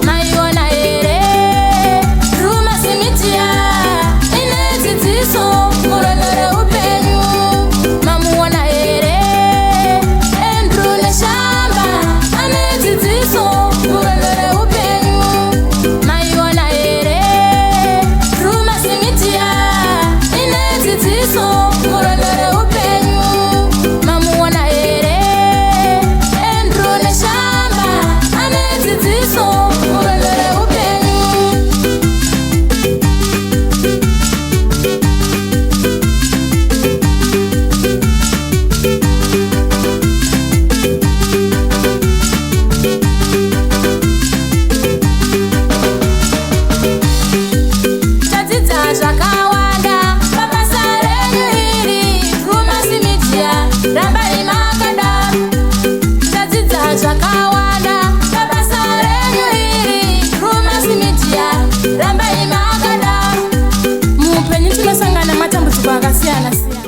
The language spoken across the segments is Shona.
Maiona here Drewmas Media ine dzidziso murwendo reupenyu. Mamuona here Andrew Neshamba ane dzidziso murwendo reupenyu. Maiona here Drewmas Media ine dzidziso murwendo reupenyu. Mamuona here Andrew Neshamba ane dzidziso murwendo reupenyu. Tadzidza zvakawanda pabasa renyu iri Drewmas Media, rambai makadaro. Tadzidza zvakawanda pabasa renyu iri Drewmas Media, rambai makadaro. Muupenyu tinosangana matambudziko akasiyana siyana.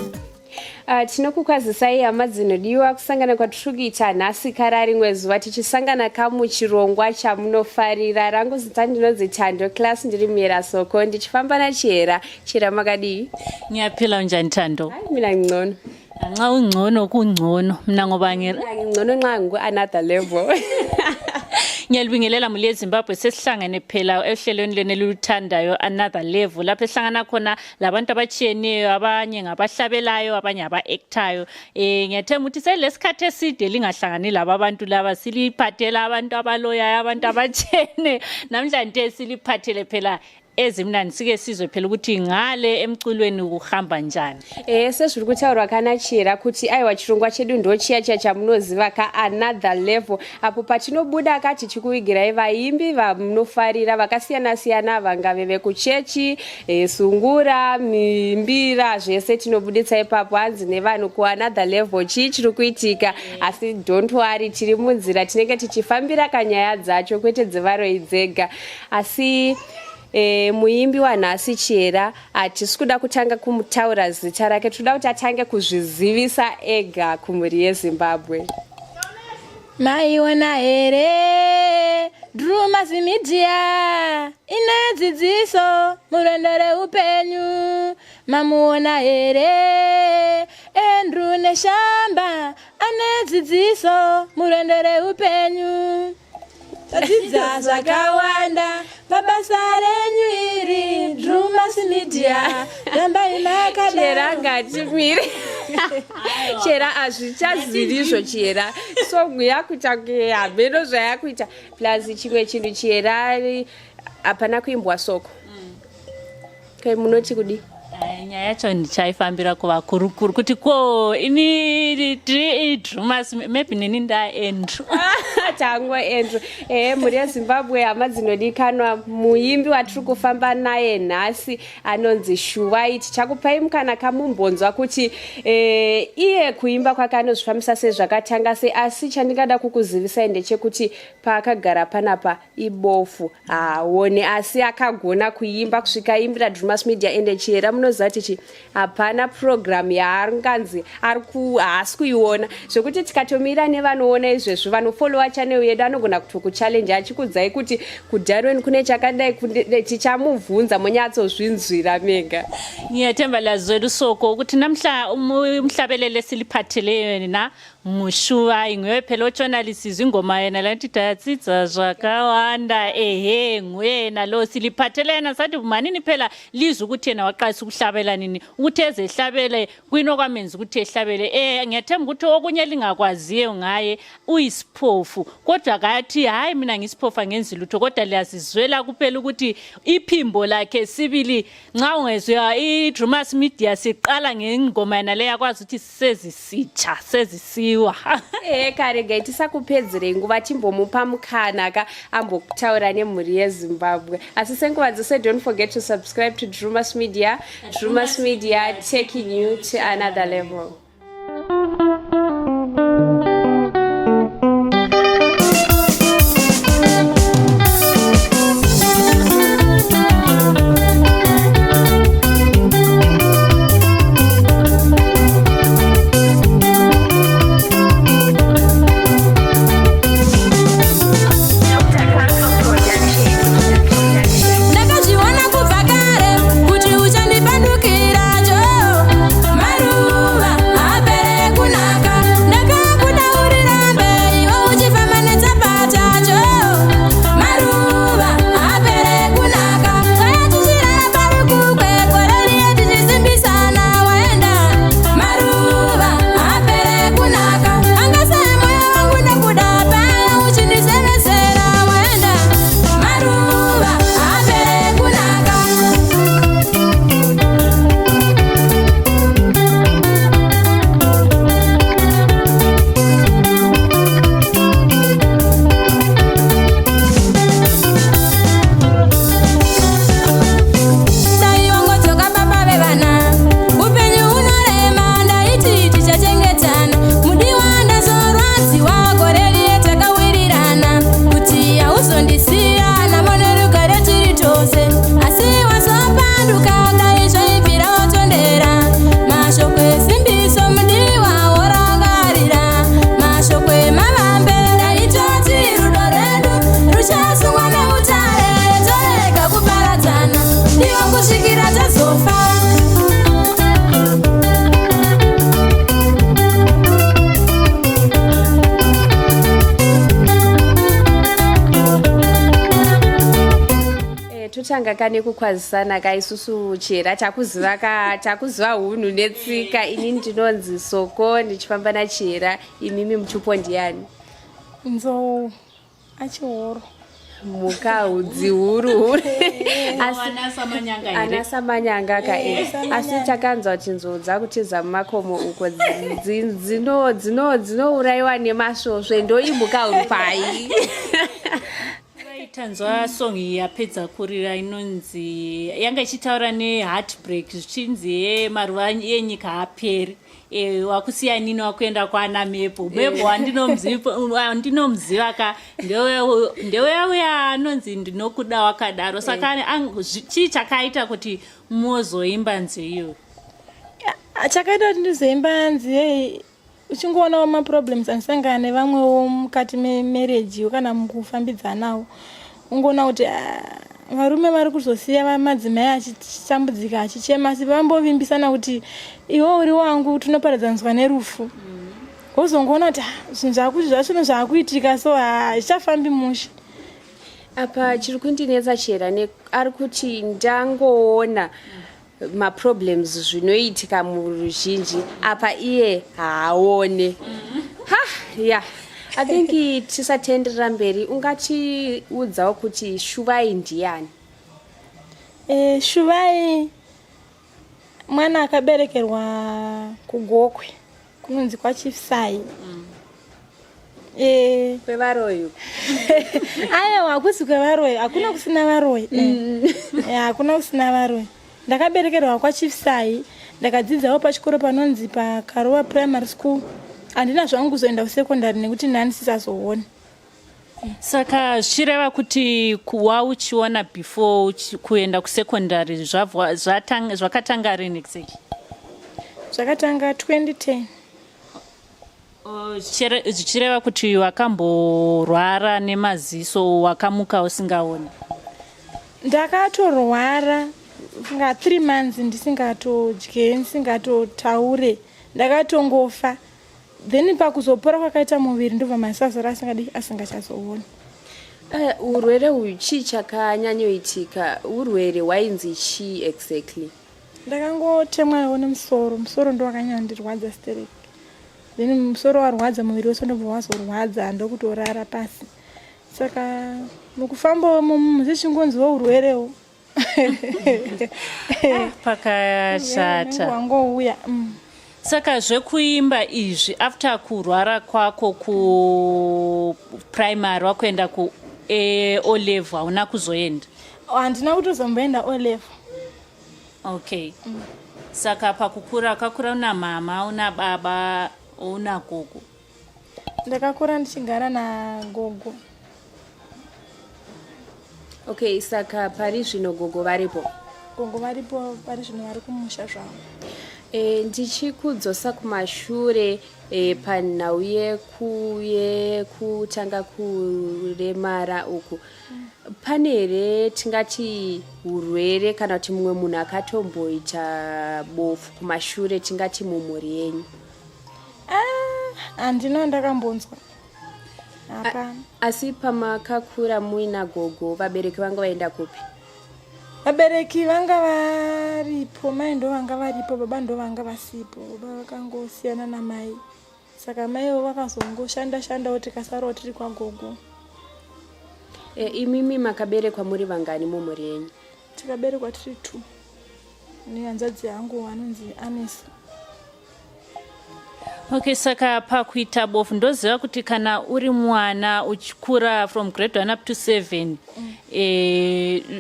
Tinokukwazisai hama dzinodiwa kusangana kwatiri kuita nhasi kara rimwe zuva tichisangana kamuchirongwa chamunofarira. Rangu zita ndinonzi Tando Class, ndiri muyera Soko ndichifamba naChihera. Chihera, makadii? Ngiyaphila, unjani Thando? Hayi, mina ngingcono. Nxa ungcono kungcono. Mina ngoba Ngingcono nxa ngiku-another level. Ngiyalibingelela muli yeZimbabwe. Sesihlangene phela ehlelweni leni eliluthandayo, Another Level, lapho esihlangana khona labantu abatshiyeneyo, abanye ngabahlabelayo, abanye aba-actayo. Ngiyathemba ukuthi selesikhathi eside lingahlangani laba abantu laba. Siliphathela abantu abaloyayo, abantu abatshene. Namhlanje siliphathele phela ezimnandi, sike sizwe phela ukuthi ngale emculweni kuhamba njani. Sezviri kutaurwa kana Chihera kuti aiwa, chirongwa chedu ndo chiya chiya chamunoziva ka, Another Level, apo patinobuda ka tichikuvigirai vaimbi vamunofarira vakasiyana siyana, vangave vekuchechi, sungura, mimbira, zvese tinobuditsa ipapo. Hanzi nevanhu, kuanother level chii chiri kuitika? Asi don't worry, tiri munzira, tinenge tichifambira kanyaya dzacho, kwete dzevaroi dzega. Asi muimbi wanhasi Chihera, hatisi kuda kutanga kumutaura zita rake, tinoda kuti atange kuzvizivisa ega kumhuri yeZimbabwe. Maiona here Drewmas Media ine dzidziso murwendo reupenyu. Mamuona here Andrew Neshamba ane dzidziso murwendo reupenyu. Tadzidza zvakawanda pabasa renyu iri Drewmas Media, rambai makadaro. Chihera, ngatimire. Chihera, hazvichazirizvo. Chihera, song yakuita hameno zvayakuita. Plus chimwe chinhu, Chihera, hapana kuimbwa soko. Kai munoti kudii? Ai, nyaya yacho ndichaifambira kuvakurukuru kuti ko ini tiri Drewmas, maybe nini ndaAndrew. Tango Andrew. Mhuri yeZimbabwe, hama dzinodikanwa, muimbi watiri kufamba naye nhasi anonzi Shuvai. Tichakupai mukana kamumbonzwa kuti iye kuimba kwake anozvifambisa sei, zvakatanga sei. Asi chandingada kukuzivisai ndechekuti paakagara panapa ibofu, haaoni, asi akagona kuimba kusvika aimbira Drewmas Media. Ende Chihera, munoziva tichi hapana program yaanganzi haasi kuiona, zvekuti tikatomira nevanoona izvezvi, vanofollowa channel yedu, anogona kutokuchallenge achikudzai kuti kuDarwen kune chakadai. Tichamubvunza monyatsozvinzwira mega. Ngiyathemba lazwela usoko ukuthi namhla umhlabeleli esiliphathele yena nguShuvai. Nguye phela otshona lisizwe ingoma yena lathi "Tadzidza zvakawanda". Ehe, nguyena lo siliphathele yena. Sathi manini phela lizwe ukuthi yena waqalisa ukuhlabela nini, ukuthi eze ehlabele kuyini okwamenza ukuthi ehlabele. Ngiyathemba ukuthi okunye lingakwaziyo ngaye, uyisiphofu, kodwa kathi, "Hayi, mina ngisiphofu, angenzi lutho." Kodwa liyazizwela kuphela ukuthi iphimbo lakhe sibili, nxa ungezwa i-Drewmas Media siqala ngengoma yena le, yakwazi ukuthi sezisitsha, sezisiwa. Karegai tisakupedzerei nguva, timbomupa mukana ka ambokutaura nemhuri yeZimbabwe. Asi senguva dzose, don't forget to subscribe to Drewmas Media. Drewmas Media, taking you to another level. Tinotanga ka nekukwazisana ka isusu chera takuziva ka takuziva hunhu netsika. Ini ndinonzi Soko ndichifamba nachera. Imimi mutupo ndiyani? Nzou achihoro. Mhuka hudzi huru huru. Asi ana samanyanga ka eh. Asi takanzwa kuti nzou dzakutiza mumakomo uko dzinourayiwa nemasvosve ndoimhuka huru pai. Tanzwa song iyi yapedza kurira inonzi yanga ichitaura neheartbreak zvichinzi ye maruva enyika haaperi e, wakusiya nini wakuenda kwana mepo mepo wandinomuziva ka ndeuya uya anonzi ndinokuda wakadaro saka eh. chii chakaita kuti mozoimba nziyo iyoyo? Chakaita kuti ndizoimba nziyo uchingoonawo maproblems anosangana nevamwewo mukati memarriage kana mukufambidzanawo, ungoona kuti ah, varume vari kuzosiya madzimai achitambudzika achichema, asi vambovimbisana kuti iwe uri wangu tinoparadzaniswa nerufu. Wozongoona kuti ah, zvinhu zvachino zvaakuitika so hazvichafambi mushe. Apa chiri kundinetsa chera ari kuti ndangoona maproblems zvinoitika muruzhinji apa iye haaone. Ha ya, I think tisatenderera mberi, ungatiudzawo kuti Shuvai ndiyani? E, Shuvai mwana akaberekerwa kuGokwe kunonzi kwaChief Sai. E, kwevaroyi? Aiwa, hakusi kwevaroyi, hakuna kusina varoyi. Hakuna kusina varoyi. Ndakaberekerwa kwaChief Sai, ndakadzidzawo pachikoro panonzi paKarowa Primary School. Handina zvangu kuzoenda kusekondari nekuti ndandisisazooni. Saka zvichireva kuti kuwa uchiona before kuenda kusekondari zvakatanga rini exactly? Zvakatanga 2010. Zvichireva kuti wakamborwara nemaziso, wakamuka usingaoni? Ndakatorwara nga 3 months ndisingatodye, ndisingatotaure, ndakatongofa. Then pakuzopora kwakaita muviri ndobva maziso azara asingadi asingachazooni. Urwere uyu chii chakanyanyoitika? Urwere hwainzi chii exactly? Ndakangotemwawo nemusoro, musoro ndo wakanyanya stereki. Then musoro warwadza, muviri wese ndobva wazorwadza, ndokutorara pasi. Saka mukufambawo zichingonziwo urwerewo. Pakashata. Wangouya. Saka zvekuimba izvi after kurwara kwako kuprimary wakuenda ku O level hauna kuzoenda? Handina kutozomboenda O level. Okay. Saka pakukura wakakura una mama, una baba, una gogo? Ndakakura ndichigara nagogo. Okay, saka pari zvino gogo varipo? Gogo varipo pari zvino, vari kumusha zvavo. E, ndichikudzosa kumashure panhau yekutanga kuremara uku, pane here tingati urwere kana kuti mumwe munhu akatomboita bofu kumashure, tingati mumhuri yenyu? Ah, handina ndakambonzwa, hapana. Asi pamakakura muina gogo, vabereki vanga vaenda kupi? Vabereki vanga varipo, mai ndo vanga varipo, baba ndo vanga vasipo. Baba vakangosiyana namai, saka maivo vakazongoshanda shandawo, tikasarawo tiri kwagogo. E, imimi makaberekwa muri vangani mumhuri yenyu? Tikaberekwa tiri two nehanzvadzi yangu anonzi Anes. Okay, saka pakuita bofu ndoziva kuti kana uri mwana uchikura from grade 1 up to 7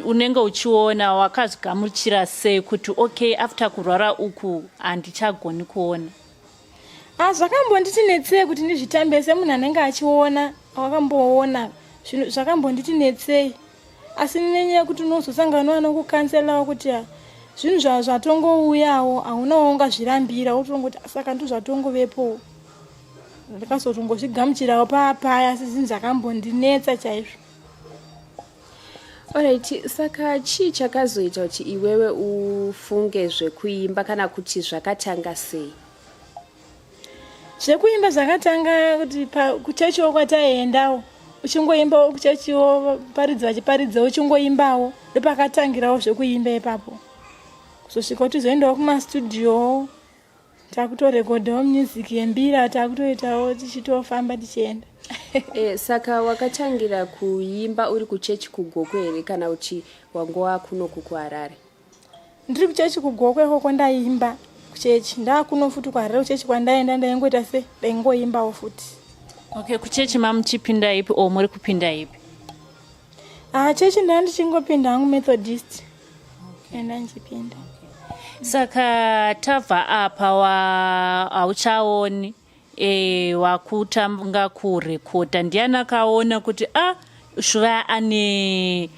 unenge uchiona, wakazvigamuchira sei kuti okay, after kurwara uku handichagoni kuona? Ah, zvakambonditi netsei kuti ndizvitambe semunhu anenge achiona, wakamboona zvinhu zvakambonditi netsei, asi nenyaya yekuti unozosangana vanokucounselawo kuti ah, zvinhu zvatongouyawo haunawo ungazvirambira, wotongoti saka ndo zvatongovepowo. Ndakazotongozvigamuchirawo paapaya, asi zvinhu zvakambondinetsa chaizvo. Alright, saka chii chakazoita kuti iwewe ufunge zvekuimba kana kuti zvakatanga sei? Zvekuimba zvakatanga kuti kuchechiwo kwataiendawo. Uchingoimbawo kuchechiwo, vaparidzi vachiparidza uchingoimbawo, ndopakatangirawo zvekuimba ipapo, kuzosvika kuti uzoendawo kumastudio, takutorekodhawo music yembira, takutoitawo tichitofamba tichienda. Saka wakatangira kuimba uri kuchechi kuGokwe here, kana kuti wangova kunoku kuHarare? Ndiri kuchechi kuGokwe ikoko ndaimba kuchechi, ndakuno futi kuHarare kuchechi kwandaenda ndaingoita se ndaingoimbawo futi. Okay, kuchechi mamuchipinda ipi o muri kupinda ipi? Ah, chechi ndaa ndichingopinda hangu Methodist, enda ndichipinda. Saka tabva apa wa hauchaoni, wakutanga kurekodha, ndiani akaona kuti a ah, Shuva ane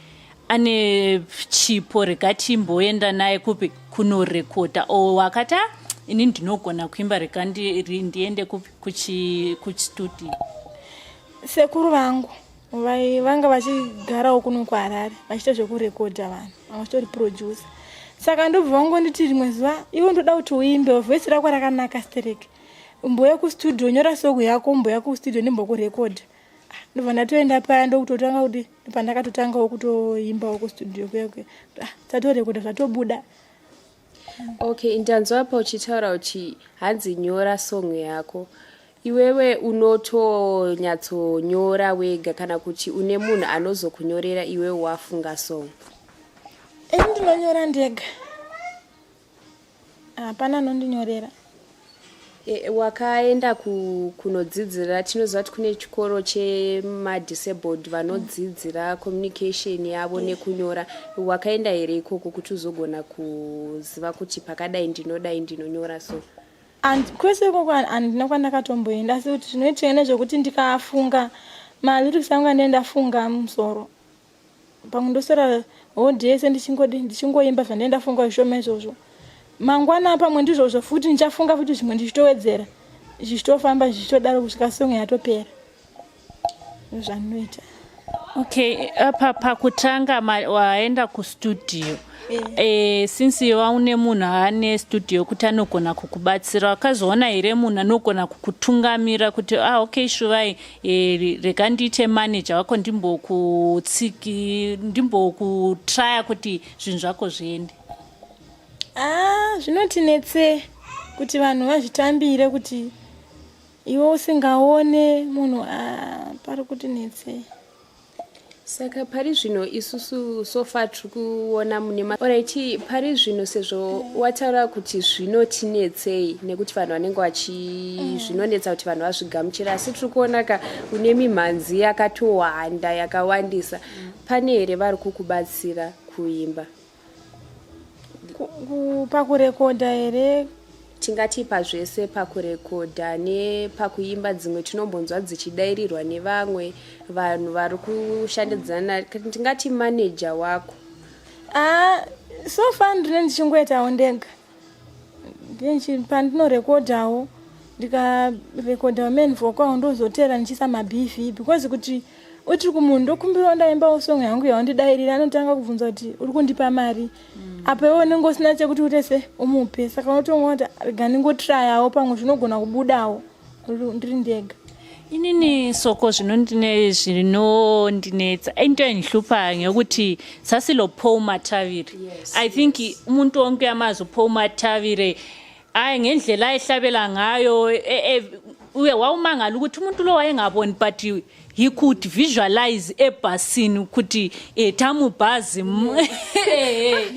chipo, rega timboenda naye kupi kunorekodha? O wakati, a ini ndinogona kuimba, rega ndiende kupi, kuchistudio? Sekuru vangu vanga vachigarawo kuno kuHarare vachiita zvekurekodha vanhu, vanga vachitori producer. Saka ndobva vangonditi rimwe zuva, iwe ndoda kuti uimbe, voice rako rakanaka stereke, mboya kustudio, nyora song yako, mboya kustudio ndimbokurekodha. Ndobva ndatoenda paya, ndokutotanga kuti pandakatotangawo kutoimbawo kustudio kuya kuya. Ah, tatorekodha, zvatobuda. Okay, ndanzwa apa uchitaura kuti hanzi nyora song yako. Iwewe unotonyatsonyora wega, kana kuti une munhu anozokunyorera iwewe wafunga song? Ini ndinonyora ndega, hapana anondinyorera. Wakaenda kunodzidzira, tinoziva kuti kune chikoro chemadisabled vanodzidzira communication yavo nekunyora. Wakaenda here ikoko kuti uzogona kuziva kuti pakadai ndinodai, ndinonyora so? And kwese ikoko handina kwandakatomboenda, asi kuti zvinoitika nezvekuti ndikafunga malyrics angu andee ndafunga musoro, pamwe ndoswera hodhi yese ndichingodi ndichingoimba zvandee ndafunga zvishoma izvozvo. Mangwana pamwe ndizvozvo futi, ndichafunga futi zvimwe, ndichitowedzera, zvichitofamba zvichitodaro kusvika song yatopera. Zvandinoita. Okay, apa pakutanga waenda kustudio, since waune munhu ane studio kuti anogona kukubatsira, wakazoona here munhu anogona kukutungamira kuti, ah, okay Shuvai, rega ndiite manager wako, ndimbokutsiki, ndimbokutraya kuti zvinhu zvako zviende? Ah, zvinotinetse kuti vanhu vazvitambire kuti iwe usingaone munhu. Ah, pari kuti netsei. Saka pari zvino isusu so far tiri kuona mune alright, pari zvino sezvo wataura kuti zvinotinetsei nekuti vanhu vanenge vachi zvinonetsa kuti vanhu vazvigamuchira, asi tiri kuona ka une mimhanzi yakatowanda, yakawandisa. Pane here vari kukubatsira kuimba? Pakurekodha here? Tingati pazvese, pakurekodha nepakuimba. Dzimwe tinombonzwa dzichidairirwa nevamwe vanhu vari kushandidzana, tingati maneja wako? Ah, so far ndine ndichingoitawo ndega. Pandinorekodhawo, ndikarekodha main vocal, ndozotera ndichiisa maBV, because kuti uti kumunhu ndokumbirawo ndaimbawo song yangu yawandidairira, anotanga kubvunza kuti uri kundipa mari. Apa iwe unenge usina chekuti uite se umupe, saka unotonga kuti rega ndingotrayawo, pamwe zvinogona kubudawo ndiri ndega. Inini soko zvinondinetsa, into engihluphayo ngekuthi sasilo Paul Matavire. I think umuntu wonke uyamazi uPaul Matavire. Hayi, ngendlela ayehlabela ngayo, uye wawumangala ukuthi umuntu lo wayengaboni, but he could visualize ebhasini ukuthi tamubhazi.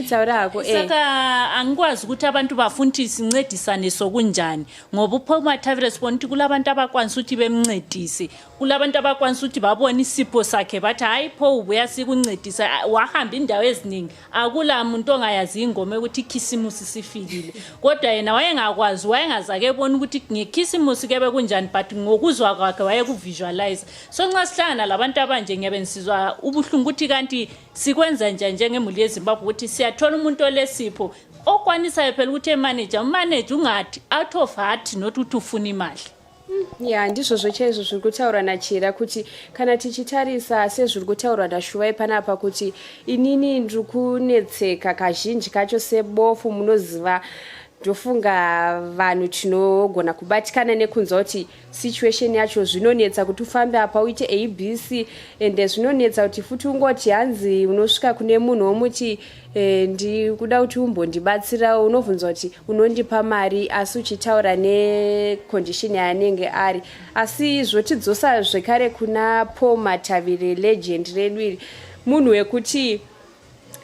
Taura hako. Saka angikwazi ukuthi abantu bafuna ukuthi sincedisane sokunjani, ngoba uPaul Matavire sibona ukuthi kulabantu abakwanisa ukuthi bemncedise, kulabantu abakwanisa ukuthi babone isipho sakhe bathi, hayi Paul, buya sikuncedisa. Wahamba indawo eziningi, akula muntu ongayazi ingoma ukuthi ikhisimusi sifikile, kodwa yena wayengakwazi, wayengazake ebona ukuthi ngekhisimusi kuyabe kunjani, but ngokuzwa kwakhe wayekuvisualize. So nxa sihlangana labantu abanje ngiyabe ngisizwa ubuhlungu ukuthi kanti sikwenza njani njengemuli yeZimbabwe ukuthi siyathola umuntu olesipho okwanisayo phela ukuthi emanager, umanager ungathi out of heart, not ukuthi ufuna imali. Ya, ndizvozvo chaizvo zviri kutaurwa naChira, kuti kana tichitarisa sezviri kutaurwa naShuvai panapa kuti inini ndiri kunetseka kazhinji kacho sebofu, munoziva. Ndofunga vanhu tinogona kubatikana nekunzwa kuti situation yacho zvinonetsa kuti ufambe apa uite abc ende zvinonetsa kuti futi ungoti hanzi unosvika kune munhu womuti e, ndikuda kuti umbondibatsira unobvunzwa kuti unondipa mari asi uchitaura necondition yaanenge ari asi zvotidzosa zvekare kuna Paul Matavire legend redu iri munhu wekuti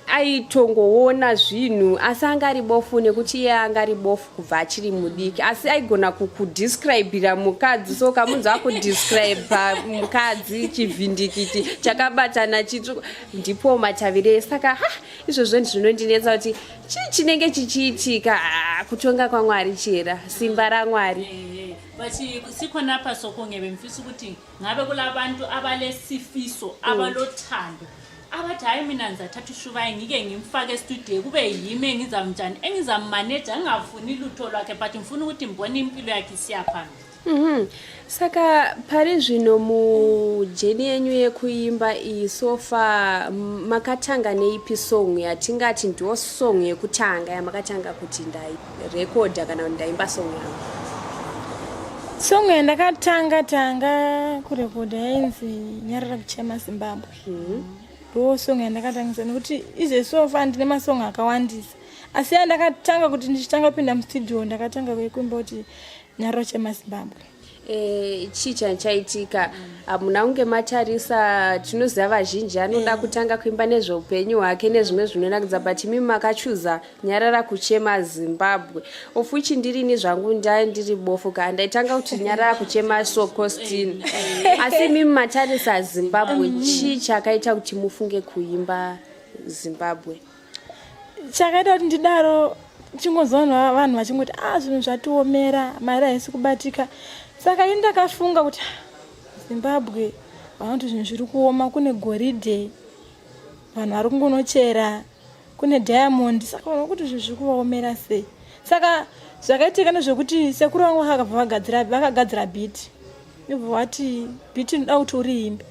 aitongoona zvinhu asi anga ari bofu nekuti iye anga ari bofu kubva achiri mudiki asi aigona kukudescribira mukadzi so kamunzi akudescribe mukadzi chivhindikiti chakabatana chitsvuku ndipo Matavire saka ha izvozvo zvinondinetsa kuti chii chinenge chichiitika kutonga kwamwari chera simba ramwari but sikhonapha sokunge bemfisa ukuthi ngabe kulabantu abalesifiso abalothando abathi hayi mina ngizathatha uShuvai ngike ngimfake estudio kube yimi engizamnjani engizammaneja ngingafuni lutho lwakhe but ngifuna ukuthi ngibone impilo yakhe isiya phambili. Saka pari zvino mujourney yenyu yekuimba iyi so far makatanga neipi song yatingati ndo song yekutanga yamakatanga kuti ndairekodha kana kuti ndaimba song yangu? Song yandakatanga tanga kurekodha yainzi Nyarara Kuchema Zimbabwe. Ndo song yandakatangisa nekuti izve so far ndine masong akawandisa asi yandakatanga kuti ndichitanga kupinda mustudio ndakatanga kuimba kuti Nyarara Kuchema Zimbabwe. Chii chani chaitika hamuna kunge matarisa tinoziva vazhinji anoda kutanga kuimba nezveupenyu hwake nezvimwe zvinonakidza but imi makachuza Nyarara Kuchema Zimbabwe of which ndirini zvangu ndai ndiri bofu ka ndaitanga kuti Nyarara Kuchema Sokostin asi imimi matarisa Zimbabwe chii chakaita kuti mufunge kuimba Zimbabwe? Chakaita kuti ndidaro chingonzwa vanhu vachingoti a zvinhu zvatiomera mari haisi kubatika saka ini ndakafunga kuti ah, Zimbabwe vanoti zvinhu zviri kuoma kune goridhe vanhu vari kungonochera kune diamond saka vanhu kuti zvinhu zviri kuvaomera sei saka zvakaitika nezvekuti sekuru vangu vakabva vagadzira vakagadzira beat ibva vati beat inoda kuti uriimbe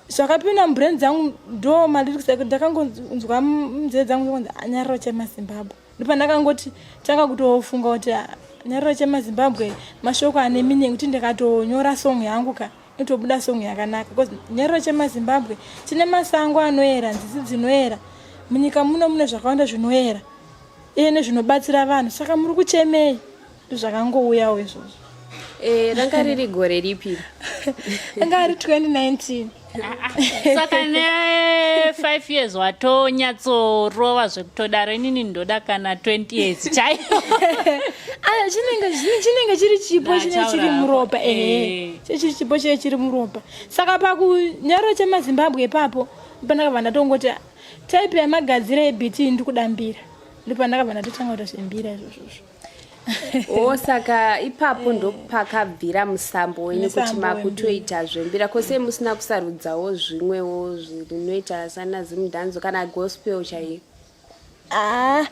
zvakapinda mubrain dzangu ndo malyrics ndakangonzwa munzeve dzangu ngonzi Nyarara Chema Zimbabwe ndopandakangoti tanga kutofunga kuti ah, Nyarara Chema Zimbabwe mashoko ane meaning kuti ndikatonyora song yangu ka inotobuda song yakanaka because Nyarara Chema Zimbabwe tine masango anoera nzizi dzinoera munyika muno mune zvakawanda zvinoera iye nezvinobatsira vanhu saka muri kuchemei ndozvakangouyawo izvozvo. Ranga riri gore ripi? Ranga ri 2019. Saka ne5 years watonyatsorova zvekutodaro inini ndoda kana 20 years chaiyo. Aya chinenge chiri chipo chine chiri muropa ehe chiri chipo chine chiri muropa saka pakunyarara chemaZimbabwe ipapo pandakabva ndatongoti type yamagadzira ebeat iyi ndikuda mbira ndopandakabva ndatotanga kuita zvembira izvozvozvo. O saka ipapo ndopakabvira musambo wenyu kuti makutoita zvembira ko sei musina kusarudzawo zvimwewo zvinoita sana zimudhanzo kana gospel chaiyo? Ah,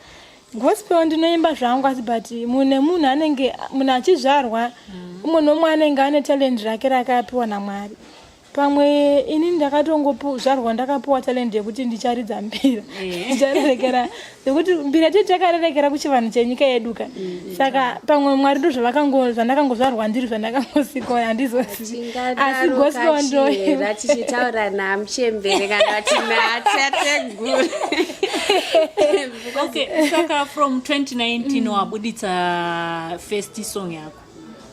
gospel ndinoimba zvangu asi but mune munhu anenge munhu achizvarwa umwe nomwe anenge ane talent rake rakapiwa namwari pamwe ini ndakatongozvarwa ndakapiwa talent yekuti ndicharidza mbira ndicharerekera nekuti mbira tete takarerekera kuchivanhu chenyika yedu ka saka pamwe mwari ndo zvandakangozvarwa ndiri zvandakangosikwa handizozivi asi gospel ndo tichitaura namuchembere kana kuti natateguru. Okay saka from 2019 wabuditsa first song yako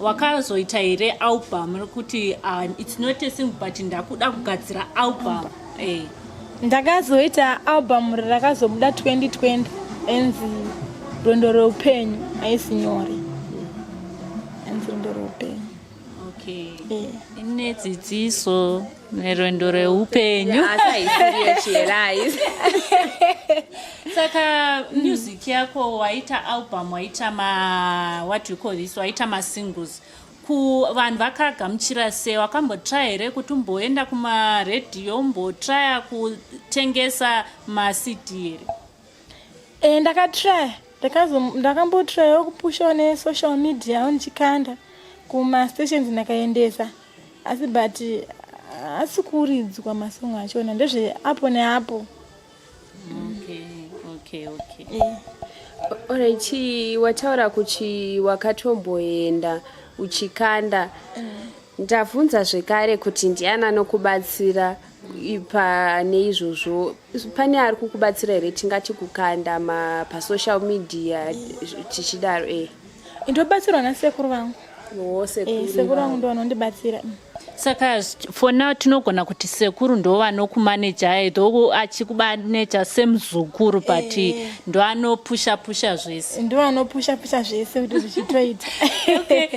wakazoita here album rekuti it's not a single but ndakuda kugadzira album? Ndakazoita album rakazobuda 2020 enzi Rwendo Rweupenyu Haisi Nyore enzi Rwendo Rweupenyu. Okay nedzidziso nerwendo rweupenyu. Asi haisiriyo chirai. Saka music yako waita album waita ma what do you call this waita masingles ku vanhu vakagamuchira sei wakambotry here kuti umboenda kumaredhiyo umbotrya kutengesa maCD here? Ndakatry ndakambotryawo kupushawo nesocial media ndichikanda kumastations ndakaendesa asi but asi kuridzwa masong achona ndezve apo neapo. Alright, wataura kuti wakatomboenda uchikanda. Ndabvunza zvekare kuti ndiani anokubatsira pane izvozvo. Pane ari kukubatsira here tingati kukanda ma pasocial media tichidaro eh. Ndobatsirwa nasekuru vangu. Oh, sekuru. Eh, sekuru vangu ndo vanondibatsira. Saka for now tinogona kuti sekuru ndo vanokumaneja though achikumaneja semuzukuru but eh, ndo anopusha pusha zvese. Ndo anopusha pusha zvese kuti zvichitoita. Okay.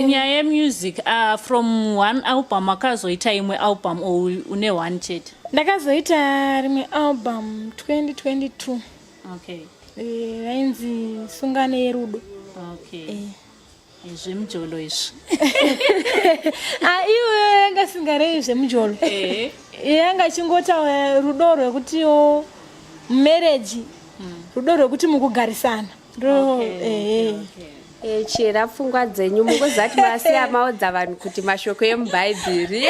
Nyaya yemusic from one album akazoita imwe album or une one chete? Ndakazoita rimwe album 2022. Okay. Eh, rainzi Sungano yerudo. Okay. Eh. Zvemujolo izvi. Ah, iwe yanga singarei zvemujolo. Eh. Yanga chingotaura rudo rwekutiwo marriage. Rudo rwekuti mukugarisana. Ndo okay, eh. Okay. E, chera pfungwa dzenyu mukuzati masiya maudza vanhu kuti mashoko emubhaibheri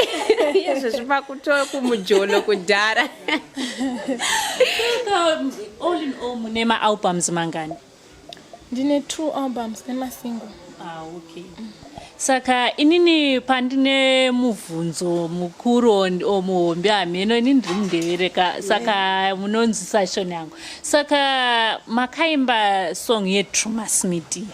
izvezvi makuto kumujolo kudhara. All in all mune maalbums mangani? Ndine 2 albums nemasingle. Ah, okay. Saka inini pandine mubvunzo mukuru o muhombe hameno inini ndiri mundevereka saka munonzwisa shoni yangu. Saka makaimba song yeDrumas Media.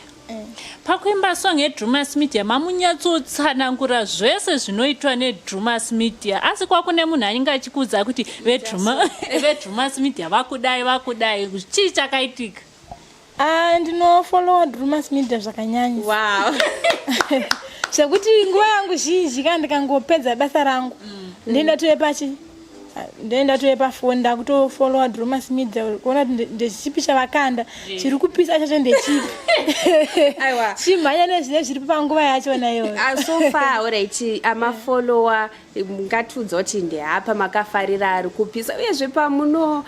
Pakuimba song yeDrumas Media mamunyatsotsanangura zvese zvinoitwa neDrumas Media, asi kwakune munhu anenge achikuudza kuti veDrumas Media vakudai vakudai, chii chakaitika? Ah, ndinofollowa Drumas Media zvakanyanya. Wow. Zvekuti nguva yangu zhinji kana ndikangopedza basa rangu ndoenda tove pachi ndoenda tove pafoni ndakutofollowa Drumas Media kuona kuti ndechipi chavakanda chiri kupisa chacho ndechipi. Aiwa. Chimhanya nezvine zviri panguva yachona iyoyo. So far alright, amafollower ngatiudza kuti ndehapa makafarira ari kupisa, uyezve pamuno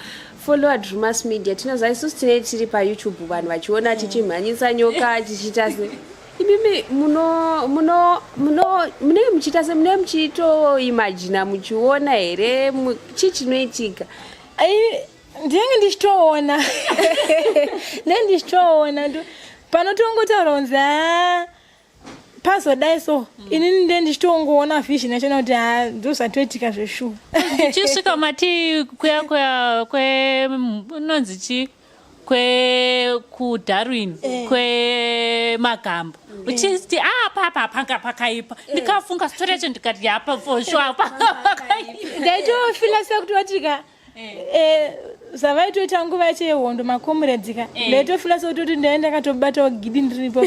follower Drumas Media tinoziva isusu tinee tiri paYouTube vanhu vachiona tichimhanyisa nyoka tichiita se imimi muno muno muno munenge muchiita se munenge muchitoimagina muchiona here chii chinoitika? Ai, ndinenge ndichitoona ndinenge ndichitoona panotongotaura kunzi haa pazodai so inini nde ndichitongoona vision yachona kuti haa ndozvatoitika zveshuwa. Tichisvika mati kuya kuya kwe unonzi chi kwe kuDarwin kwemagamba uchiti apa apa panga pakaipa, ndikafunga story yacho ndikati yapa for sure panga pakaipa. Ndaitofila sekuti watika zvavaitoita nguva yacho yehondo makomrades ka, ndaitofila sekuti ndai ndakatobatawo gidi ndiripo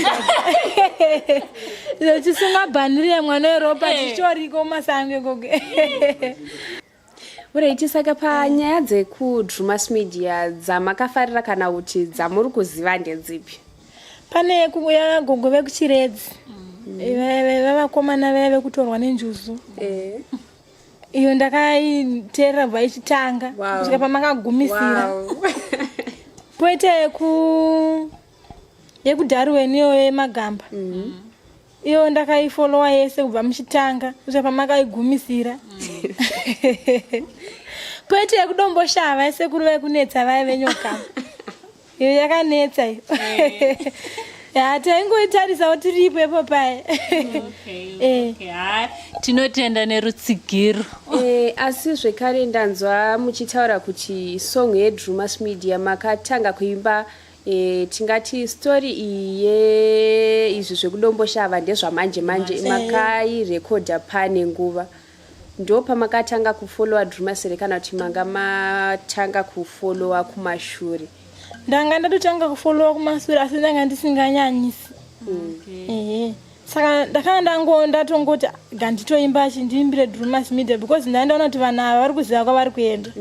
chisunga bhaniri mwana weropa tichitoriko mumasango ikoko. Alright, saka panyaya dzekuDrumas Media dzamakafarira kana kuti dzamuri kuziva ndedzipi? Pane gogo vekuChiredzi, vavakomana vaya vekutorwa nenjuzu. Iyo ndakaiteerera bva ichitanga kusvika pamakagumisira. Poita yekuDarwin iyoyo yemagamba, iyo ndakaifollowa yese kubva muchitanga kusvika pamakaigumisira. Poita yekuDomboshava yesekuru vekunetsa vaya venyoka, iyo yakanetsa iyo ya taingoitarisawo tiripo ipo paya. Okay, hai, tinotenda nerutsigiro. Eh, asi zvekare ndanzwa muchitaura kuti song yeDrumas Media makatanga kuimba tingati story iyi yeizvi zvekuDomboshava ndezvamanje manje, makairekodha pane nguva ndo pamakatanga kufollowa Drumas here kana kuti manga matanga kufollowa kumashure? Ndanga ndatotanga kufollowa kumashure asi ndanga ndisinganyanyisi. Ehe, saka ndakanga ndango ndatongoti ganditoimba chi ndiimbire Drumas Media because ndaendaona kuti vanhu ava vari kuziva kwavari kuenda.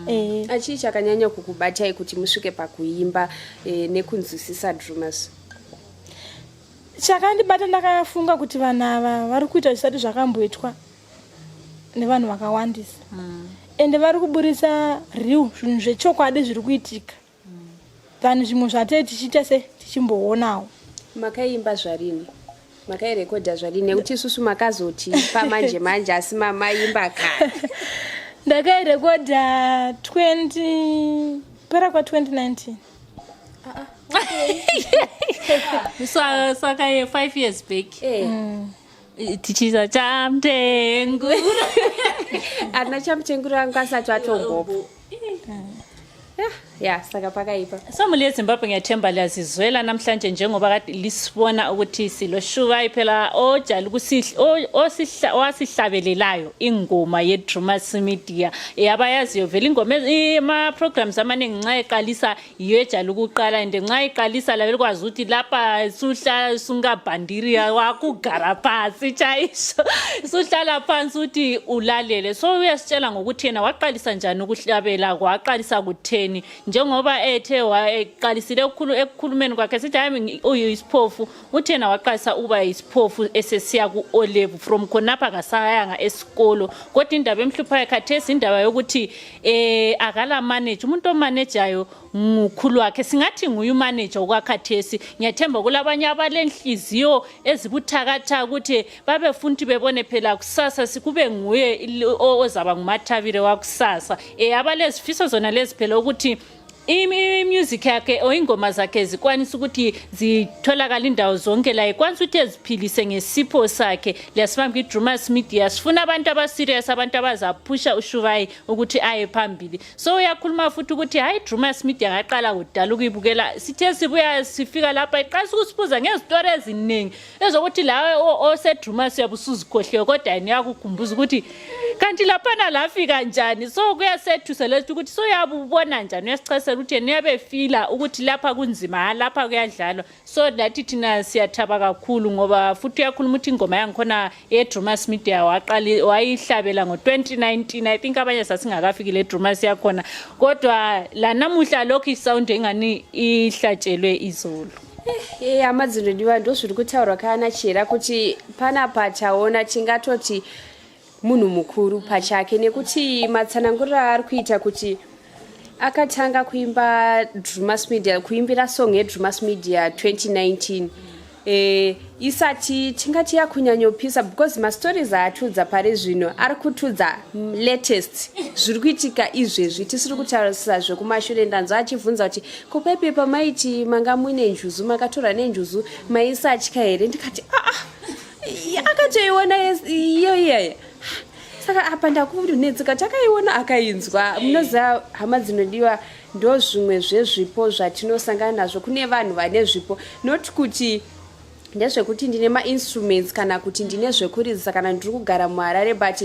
Ehe. Achii chakanyanya kukubatai kuti musvike pakuimba nekunzwisisa Drumas? Chakandibata, ndakafunga kuti vanhu ava vari kuita zvisati zvakamboitwa nevanhu vakawandisa, ende vari kuburisa real zvinhu zvechokwadi zviri kuitika than zvimwe zvatei tichiita se tichimboonawo. Makaimba zvarini? Makairekodha zvarini? Nekuti isusu makazoti pamanje manje asi mamaimba kare. Ndakairekodha 20 pera kwa 2019. Saka 5 years back. Eh. Tichiisa Chamutenguro. Ana Chamutenguro angu asati atombopo. Ya, saka pakaipa. So muli eZimbabwe, ngiyathemba liyazizwela namhlanje njengoba kade lisibona ukuthi siloShuvai phela ojala owasihlabelelayo ingoma ye-Drumas Media. Abayaziyo vele ingoma, ama-programs amaningi nxa eqalisa yiyo ejala ukuqala, and nxa iqalisa labe likwazi ukuthi lapha suhla sungabhandiriya wakugara phansi chaisho, suhlala phansi ukuthi ulalele. So uyasitshela ngokuthi yena waqalisa njani ukuhlabela, waqalisa kutheni, njengoba ethe eqalisile ekukhulumeni kwakhe sithi hayi, uyisiphofu. Uthi yena waqalisa ukuba yisiphofu esesiya ku-O level. From khonapha kasayanga esikolo, kodwa indaba emhluphayo khathesi indaba yokuthi akala manager. Umuntu omanejayo ngukhulu wakhe, singathi nguye umanager okwakhathesi. Ngiyathemba kulabanye abalenhliziyo ezibuthakathaka ukuthi babefuna ukuthi bebone phela kusasa sikube nguye ozaba nguMathabile wakusasa. Abalezifiso zona lezi phela ukuthi i-music yakhe or ingoma zakhe zikwanisa ukuthi zitholakale indawo zonke, la ikwanisa ukuthi eziphilise ngesipho sakhe. Liyasibamba i-Drumas Media, sifuna abantu aba-serious, abantu abazaphusha uShuvai ukuthi aye phambili. So uyakhuluma futhi ukuthi hayi, Drumas Media ngaqala kudala ukuyibukela. Sithe sibuya sifika lapha, iqalisa ukusibuza ngezitori eziningi ezokuthi lawe oseDrumas uyabe usuzikhohliwe, kodwa yena uyakukhumbuza ukuthi kanti laphana lafika njani. So kuyasethusa lethi ukuthi so uyabubona njani, uyasichasela ukuthi yena uyabe efila ukuthi lapha kunzima, ha lapha kuyadlalwa. So nathi thina siyathaba kakhulu ngoba futhi uyakhuluma ukuthi ingoma yangikhona ye-Drumas Media waqali wayihlabela ngo-2019. I think abanye sasingakafiki le Drumas yakhona, kodwa lanamuhla lokhu isound engani ihlatshelwe izolo. Hama dzinodiwa, ndo zviri kutaurwa kana chera kuti panapa taona tingatoti munhu mukuru pachake, nekuti matsananguriro aari kuita kuti akatanga kuimba Drumas Media, kuimbira song yeDrumas Media 2019, isati tingati yakunyanyopisa, because mastories aatudza pari zvino ari kutudza latest zviri kuitika izvezvi, tisiri kutarisa zvekumashure. Ndanzwa achibvunza kuti kopaipe pamaiti manga muine njuzu, makatorwa nenjuzu, maisatya here? Ndikati aa, akatoiona iyo iyaya. Saka apa ndakunetseka, takaiona akainzwa. Munoziva, hama dzinodiwa, ndo zvimwe zvezvipo zvatinosangana nazvo. Kune vanhu vane zvipo, not kuti ndezvekuti ndine mainstruments kana kuti ndine zvekurizisa kana ndiri kugara muHarare, but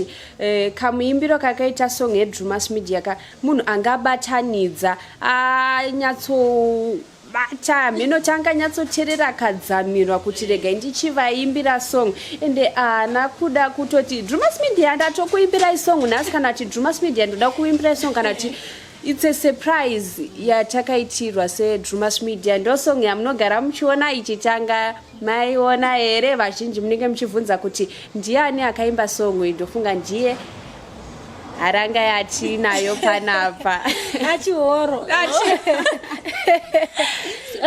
kamuimbiro kakaita song yeDrumas Media ka, munhu angabatanidza anyatsobata mheno tanganyatsoteerera, akadzamirwa kuti regai ndichivaimbira song. Ende haana kuda kutoti Drumas Media ndatokuimbirai song nhasi, kana kuti Drumas Media ndoda kuimbirai song, kana kuti it's a surprise yatakaitirwa seDrumas Media. Ndo song yamunogara muchiona ichitanga. Maiona here? Vazhinji munenge muchibvunza kuti ndiani akaimba song iyi. Ndofunga ndiye haranga yatinayo panapa. Achihoro.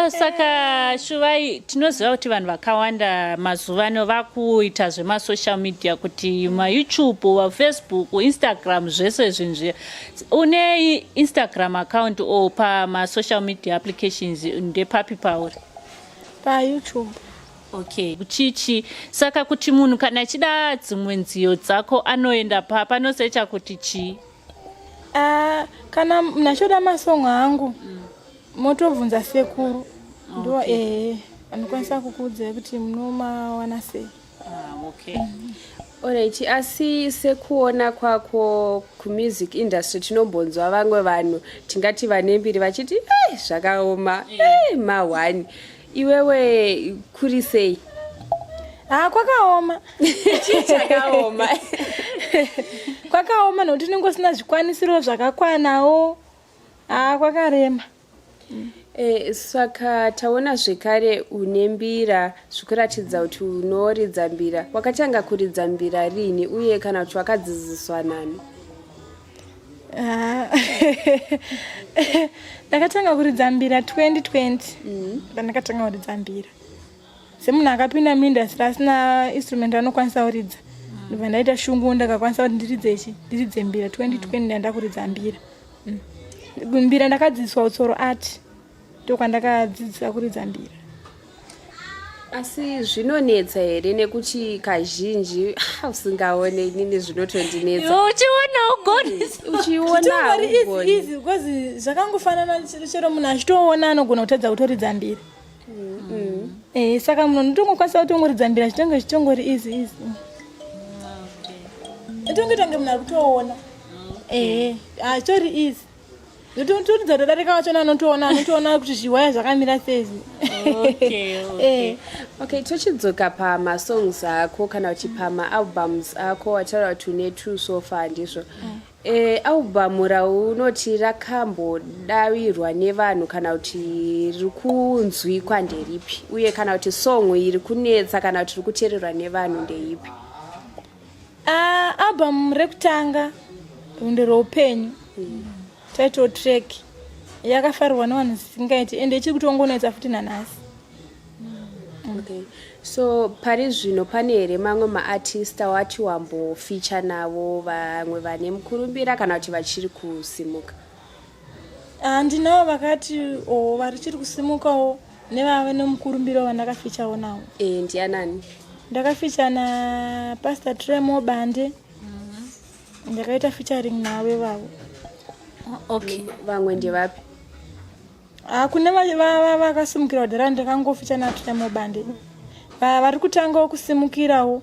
Saka Shuvai, tinoziva kuti vanhu vakawanda mazuva ano vakuita zvemasocial media, kuti maYouTube, vaFacebook, Instagram, zvese zvinhu zviya. Une Instagram account or pamasocial media applications ndepapi pauri? PaYouTube. Okay, chichi saka kuti munhu kana achida dzimwe nziyo dzako anoenda pa panosecha kuti chii? Ah, kana munhu achoda masongo angu, motobvunza sekuru, ndo anokwanisa kukuudzai kuti munomawana sei. Ah, okay. Alright, asi sekuona kwako kumusic industry, tinombonzwa vamwe vanhu tingati vane mbiri vachiti ei, zvakaoma, ei, mahwani. Iwewe kuri sei? Ha, kwakaoma. Chii chakaoma? Kwakaoma nokuti unenge usina zvikwanisiro zvakakwanawo. Ha, kwakarema. Saka taona zvekare une mbira, zvikuratidza kuti unoridza mbira. Wakatanga kuridza mbira rini, uye kana kuti wakadzidziswa nani? Ah. Ndakatanga kuridza mbira 2020. Ndakatanga kuridza mbira semunhu akapinda muindustry asina instrument anokwanisa kuridza. Ndobva ndaita shungu, ndakakwanisa kuti ndiridze ichi, ndiridze mbira 2020. Ndanda kuridza mbira. Mbira ndakadzidziswa utsoro art. Ndokwandakadzidzisa kuridza mbira. Asi zvinonetsa here nekuti kazhinji ah, usingaone inini zvinotondinetsa. Iwe uchiona ugoni. Uchiona Zvitori easy haugoni. easy because zvakangofanana chero munhu achitoona anogona kutadza kutoridza mbira. Eh, saka munhu unotongokwanisa kutongoridza mbira chitonge chichongori easy easy. Itonge tonge munhu ari kutoona. Eh, achitori easy. Ndotoridza todarika wachona anotoona anotoona kuti zviwaya zvakamira sei. Okay, okay. Eh. Okay, tochidzoka pamasongs ako kana kuti pamaalbums ako wataura kuti une two so far ndizvo. E, album raunoti rakambodawirwa nevanhu kana kuti riri kunzwikwa nderipi uye kana kuti song iri kunetsa kana kuti riri kuteererwa nevanhu ndeipi? Ah, album rekutanga Rundo Rweupenyu, title track yakafarirwa nevanhu zvisingaiti ende ichiri kutongonetsa futi nanhasi. Okay, so pari zvino pane here mamwe maartist awati wamboficha navo vamwe vane mukurumbira kana kuti vachiri kusimuka? Ah, ndinavo vakati o varichiri kusimukawo nevave nemukurumbira vandakafichawo navo. E, ndianani? Ndakaficha naPastor Tremo Bande, ndakaita featuring navo ivavo. Okay. Vamwe ndevapi? Ah, kune vakasimukira kudhara ndakangoficha naTremo Bande. Vari kutangawo kusimukirawo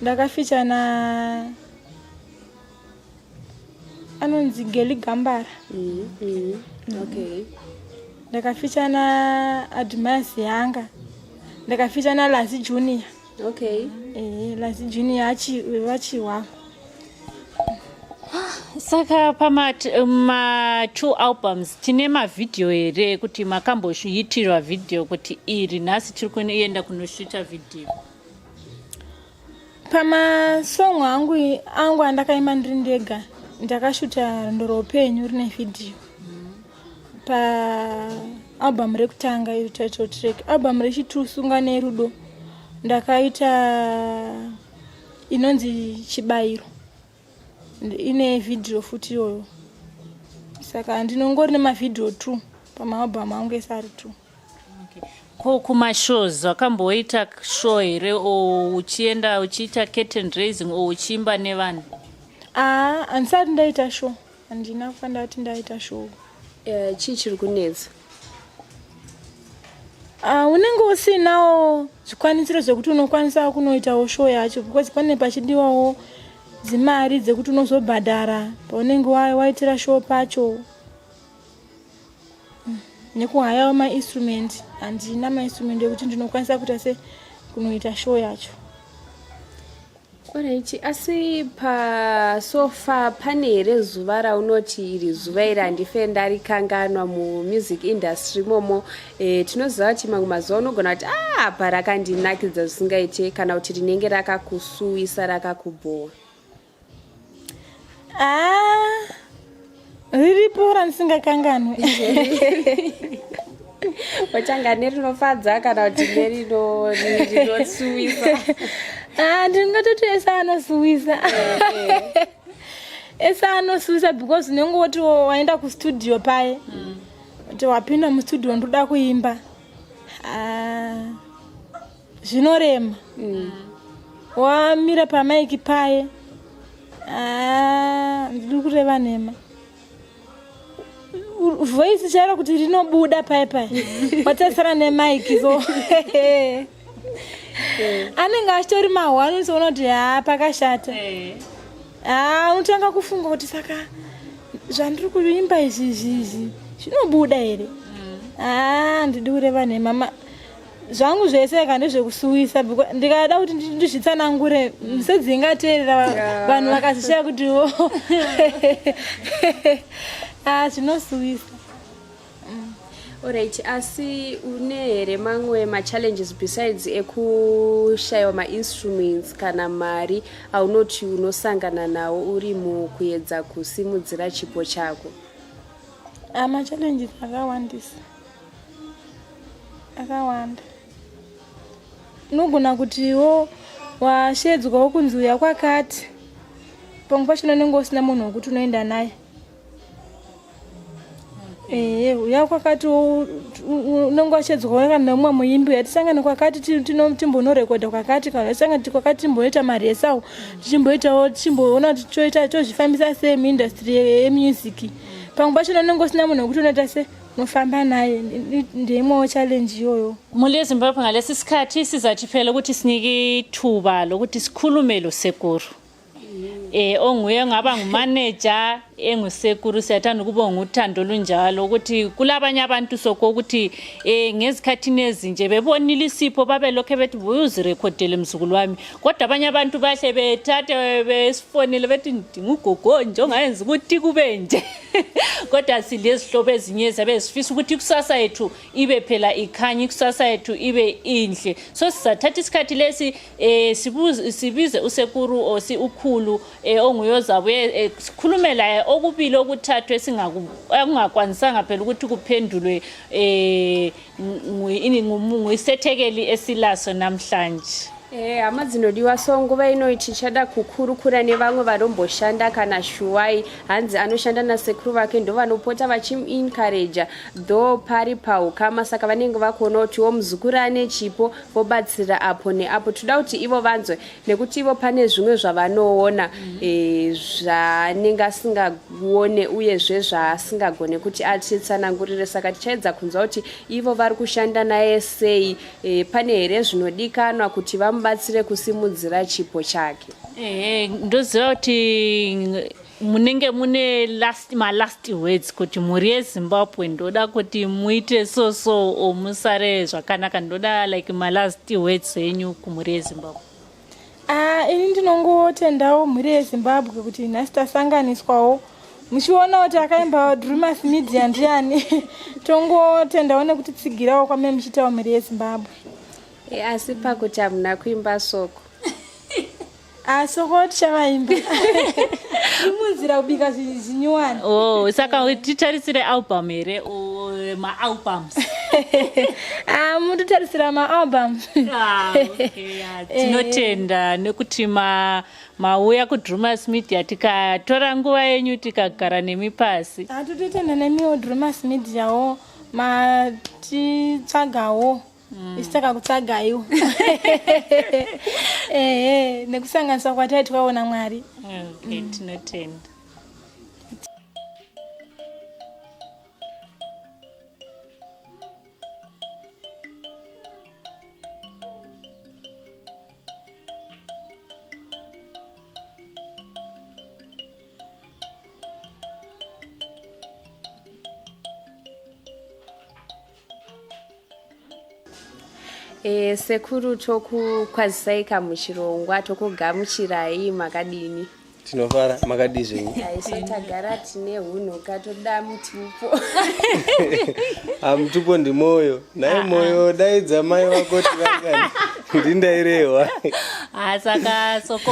ndakaficha na anonzi Geli Gambara. Okay. Ndakaficha naAdmas Yanga, ndakaficha naLazi Junior. Okay. Eh, Lazi Junior vachiwa. Saka pama ma two albums tine mavhidhiyo here ekuti makamboshuitirwa vhidhiyo kuti iri nhasi tiri kuenda kunoshuta vhidhiyo? Pamasong angu andakaimba ndiri ndega ndakashuta Rundo Rweupenyu rine vhidhiyo paalbum rekutanga iri title track. Album rechitu Sunga Nerudo ndakaita inonzi Chibayiro, ine vhidhiyo futi iyoyo. Saka ndinongori nemavhidhiyo two pamaalbum angu ese ari two. Ko kumashows wakamboita show here o uchienda uchiita curtain raising o uchiimba nevanhu? Aa, handisati ndaita show, handina kufa ndati ndaita show. Eh, chii chiri kunetsa? Ah, unenge usinawo zvikwanisiro zvekuti unokwanisa kunoitawo show yacho because pane pachidiwawo dzimari dzekuti unozobhadhara paunenge waitira show pacho. Nekuhayawo mainstrument, handina mainstrument ekuti ndinokwanisa kuita se kunoita show yacho. Alright, asi pasofa pane here zuva raunoti iri zuva iri handife ndarikanganwa mumusic industry imomo? E, tinoziva kuti mamwe mazuva unogona kuti ah, apa rakandinakidza zvisingaite kana kuti rinenge rakakusuwisa rakakubhowa. Ah, riripo randisingakanganwe. Wachanga nerinofadza kana kuti nerinosuwisa? Ah, ndingatoti ese anosuwisa, ese anosuwisa because unenge woti waenda kustudio paye kuti wapinda mustudio ndoda kuimba. Ah, zvinorema wamira pamaiki paye. Ah, ndiri kureva nhema, voice chairo kuti rinobuda paye paye watarisana nemaiki, so anenge achitori mahwani uchiona kuti haa pakashata. Haa, unotanga kufunga kuti saka zvandiri kuimba izvi izvi izvi zvinobuda here? Haa, ndidi kureva nhema, zvangu zvese ka ndezvekusuwisa ndikada kuti ndizvitsanangure sedzingateerera vanhu vakazvishaya kuti wo ah, zvinosuwisa. Alright, asi une here mamwe machallenges besides ekushayiwa mainstruments kana mari aunoti unosangana nawo uri mukuedza kusimudzira chipo chako? Ah, machallenges akawandisa, akawanda. Unogona kutiwo washedzwawo kunzi uya kwakati, pamwe pacho unenge usina munhu wekuti unoenda naye. Ehe, uya kwakati unenge wachedzwa kuoneka neumwe muimbi uya tisangane kwakati timbonorekodha kwakati kana tisangane kwakati timboita maresawo tichimboitawo tichimboona kuti toita tozvifambisa sei muindustry yemusic. Pamwe pacho unenge usina munhu wekuti unoita se unofamba naye, ndeimwewo challenge iyoyo. Mhuri yeZimbabwe ngalesi sikhathi sizathi phela ukuthi sinike ithuba lokuthi sikhulume losekuru eh onguye ngaba ngumanager engusekuru siyathanda ukubonga uthando olunjalo ukuthi kulabanye abantu soko ukuthi eh ngezikhathini ezinje bebonile isipho babe lokhe bethi buye uzirekhodele mzukulu wami kodwa abanye abantu bahle bethathe besifonele bethi ndinga ugogo nje ongayenza ukuthi kube nje kodwa silezihlobo ezinye eziyabe zifisa ukuthi ikusasa yethu ibe phela ikhanye ikusasa yethu ibe inhle so sizathatha isikhathi lesi eh sibuze sibize usekuru or si ukhulu eh onguyozabuye eh, sikhulume laye okubili okuthathu esingakwanisanga phela ukuthi kuphendulwe eh nguyisethekeli esilaso namhlanje. Eh, hama dzinodiwa so nguva ino tichada kukurukura nevamwe vanomboshanda kana shuwai hanzi anoshanda nasekuru vake ndovanopota vachimuencouraja though pari paukama saka vanenge vakuona kutiwo muzukuru ane chipo vobatsira apo neapo toda kuti ivo vanzwe nekuti ivo pane zvimwe zvavanoona mm. e, zvaanenge asingaone uyezve zvaasingagone kuti atitsanangurire saka tichaedza kunzwa kuti ivo vari kushanda naye sei e, pane here zvinodikanwa kuti vamubatsire kusimudzira chipo chake ehe ndoziva kuti munenge mune last, malast words kuti mhuri yezimbabwe ndoda kuti muite so so or musare zvakanaka ndoda like malast words enyu kumhuri yezimbabwe. Ah, ini ndinongotendawo mhuri yezimbabwe kuti nhasi tasanganiswawo muchiona kuti akaimba Drewmas Media ndiani tongotendawo nekutitsigirawo kwame muchiitawo mhuri yezimbabwe. E, asi pakuti hamuna kuimba soko Ah, soko tichavaimba imunzira kubika zvinyuwani. Oh, saka titarisire album here maalbums? Ah, mutotarisira maalbums. Ah, okay, yeah. Tinotenda nekuti mauya kuDrewmas Media tikatora nguva yenyu tikagara nemi pasi. Ah, tototenda nemiwo Drewmas Mediawo matitsvagawo isu takakutsvagaiwo ehe nekusanganiswa kwataitwawo naMwari. Okay, tinotenda. E, sekuru tokukwazisai kamuchirongwa tokugamuchirai makadini? Tinofara, makadii zvenyu? Isu tagara tine hunhuka toda mutupo. Ah, mutupo ndimoyo. Nhai moyo, daidza mai vako tivangani. Ndindairehwa. Ah, saka soko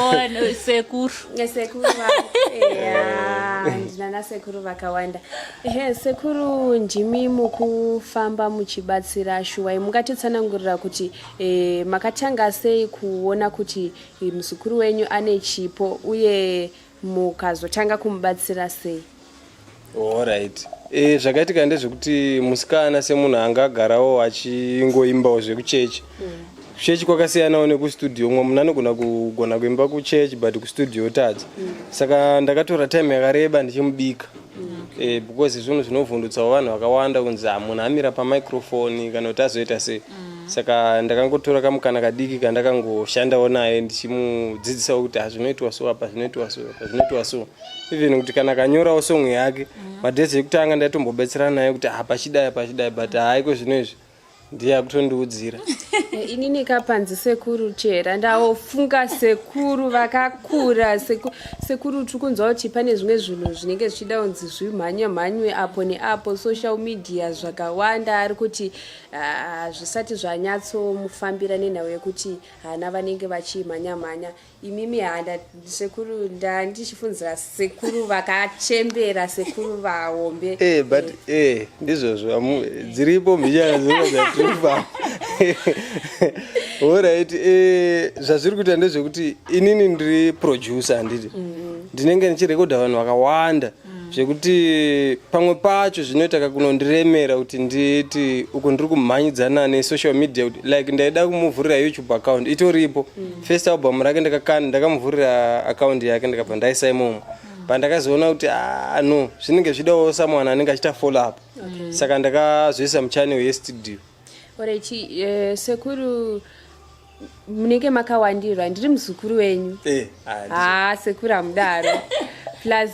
sekuru. Sekuru vangu. Eya, ndina nasekuru vakawanda. Ehe, sekuru ndimi mukufamba muchibatsira shuwai mungatitsanangurira kuti e, makatanga sei kuona kuti e, muzukuru wenyu ane chipo uye mukazotanga kumubatsira sei? Alright. E, zvakaitika ndezvekuti musikana semunhu anga agarawo achingoimbawo zvekuchechi. Kuchechi kwakasiyanawo nekustudio, umwe munhu anogona kugona kuimba kuchechi but kustudio otadza. Saka ndakatora time yakareba ndichimubika. E, because zvinhu zvinovhundutsawo vanhu vakawanda kunzi munhu amira pamicrophone kana kuti azoita sei. Saka ndakangotora kamukana kadiki kandakangoshandawo naye ndichimudzidzisawo kuti zvinoitwa so apa, zvinoitwa so apa, zvinoitwa so. Even kuti kana akanyorawo song yake, madhezi ekutanga ndaitombobetserana naye kuti pachidai pachidai, but haiko zvino izvi ndiye akutondiudzira. Inini kapanzi sekuru chera ndaofunga sekuru vakakura sekuru tiri kunzwa kuti pane zvimwe zvinhu zvinenge zvichida kunzi zvimhanywe mhanywe apo neapo social media zvakawanda ari kuti zvisati zvanyatsomufambira nenhau yekuti hana vanenge vachimhanya mhanya. Imimi handa sekuru ndandichifunzira sekuru vakachembera sekuru vahombe. Eh, but eh ndizvozvo dziripo mbichana dzinodzatiripa. Alright, eh zvazviri kuita ndezvekuti inini ndiri producer handiti. Ndinenge ndichirekodha vanhu vakawanda. Zvekuti pamwe pacho zvinoita kakunondiremera kuti nditi uku ndiri kumhanyidzana nesocial media, kuti like ndaida kumuvhurira YouTube account itoripo. First album rake ndakamuvhurira account yake, ndikabva ndaisa imomo. Pandakazoona kuti, ah, no, zvinenge zvidawo someone anenge achiita follow up, saka ndakazoisa muchannel yestudio. Alright, sekuru, munenge makawandirwa. Ndiri muzukuru wenyu. Ah, Ha, sekuru, hamudaro. Plus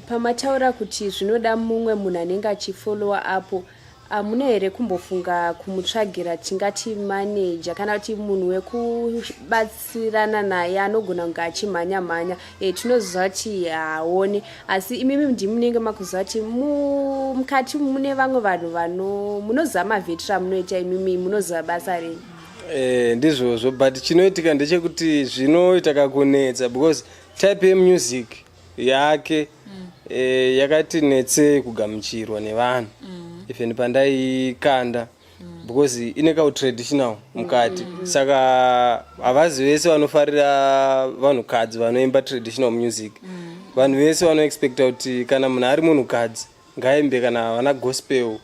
pamataura kuti zvinoda mumwe munhu anenge achifollowa apo, hamuna here kumbofunga kumutsvagira tingati manager kana kuti munhu wekubatsirana naye anogona kunge achimhanya mhanya? Tinoziva kuti haaone, asi imimi ndimunenge makuziva kuti mukati mune vamwe vanhu vano munoziva mavhetira munoita imimi, munoziva basa renyu. Ndizvozvo, but chinoitika ndechekuti zvinoita kakunetsa because type yemusic yake yakati netsei kugamuchirwa nevanhu, even pandaikanda, because ine kautraditional mukati, saka havazi vese vanofarira vanhukadzi vanoimba traditional music. Vanhu vese vanoexpecta kuti kana munhu ari munhukadzi ngaimbe kana vana gospel.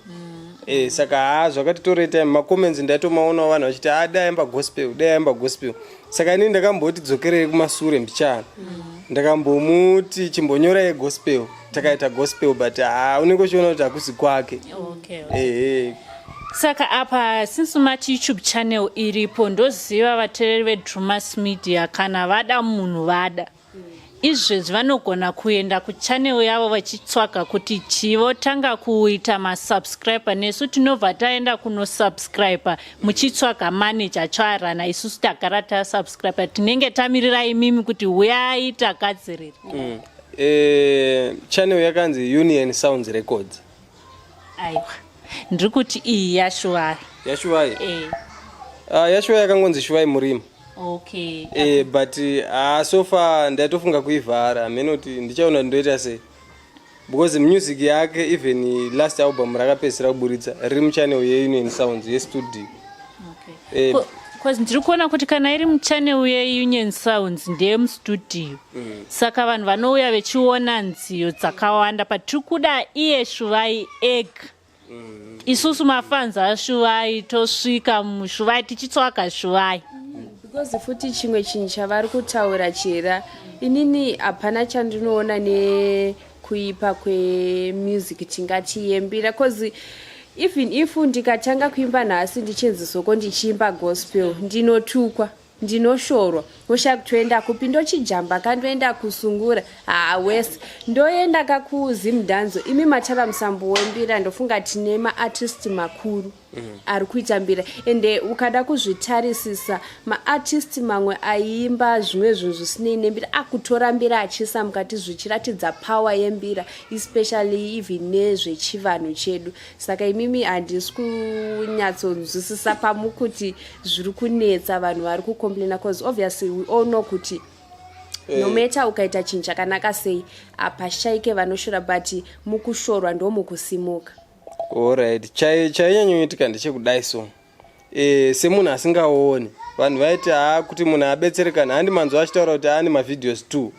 Saka haa, zvakatitorei time. Macomments ndaitomaonawo vanhu vachiti, "Ah, dai aimba gospel, dai aimba gospel." Saka inini ndakamboti dzokerei kumasure mbichana, ndakambomuti chimbonyorai gospel, takaita gospel, but haa, unenge uchiona kuti hakusi kwake. Ehe. Saka apa since mati YouTube channel iripo, ndoziva vateereri veDrumas Media kana vada munhu vada izvezvi vanogona kuenda kuchannel yavo vachitsvaga kuti chii, votanga kuita masubscriber, nesu tinobva taenda kunosubscribe muchitsvaga manager Chaarana. Isusu tagara tasubscribe, tinenge tamirira imimi kuti huyai tagadzirira. Channel yakanzi Union Sounds Records. Aiwa, ndiri kuti iyi yaShuvai. YaShuvai? E. YaShuvai yakangonzi Shuvai Murima. But so far ndaitofunga kuivhara, hamene kuti ndichaona kuti ndoita sei, because music yake, even last album rakapedzisira kuburitsa, riri muchannel yeUnion Sounds yestudio. Cause ndiri kuona kuti kana iri muchannel yeUnion Sounds ndeyemustudio, saka vanhu vanouya vechiona nziyo dzakawanda, but tiri kuda iye Shuvai ega. Isusu mafans aShuvai tosvika muShuvai tichitsvaga Shuvai. Because futi chimwe chinhu chavari kutaura chera, inini hapana chandinoona nekuipa kwemusic tingati yembira, cause even if ndikatanga kuimba nhasi ndichinzi soko ndichiimba gospel, ndinotukwa, ndinoshorwa, woshaya kutoenda kupi. Ndochijamba kandoenda kusungura, hawese ndoenda kakuZimdanzo. Imi matara musambo wembira, ndofunga tine maartist makuru ari kuita mbira, ende ukada kuzvitarisisa, maartist mamwe aiimba zvimwe zvinhu zvisinei nembira akutora mbira achiisa mukati, zvichiratidza power yembira, especially even nezvechivanhu chedu. Saka imimi handisi kunyatsonzwisisa pamukuti zviri kunetsa vanhu vari kucomplaina, cause obviously we all know kuti no matter ukaita chinhu chakanaka sei, hapashaike vanoshora, but mukushorwa ndo mukusimuka. Alright, chainyanyoitika ndechekudai so, semunhu asingaoni, vanhu vaiti haa, kuti munhu abetserekana, handi manzwa achitaura kuti ane mavideos 2,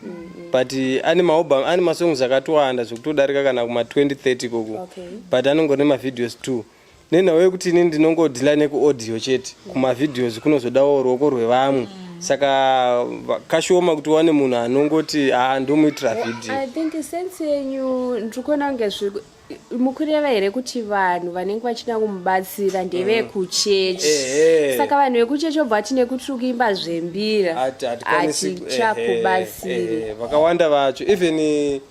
but ane maalbum, ane masongs akatowanda zvekutodarika kana kuma 2030 koko, but anongori nemavideos 2, nenhau yekuti ini ndinongodhila nekuaudio chete. Kumavideos kunozodawo ruoko rwevamwe, saka kashoma kuti wane munhu anongoti, "Haa, ndomuitira video." I think sense yenyu ndiri kuona kunge zviri mukureva here kuti vanhu vanenge vachida kumubatsira ndevekuchechi? Ehe. Saka vanhu vekuchechi obva vati nekuti tiri kuimba zvembira, Hatikwanisi hatichakubatsiri. Ehe, vakawanda vacho, even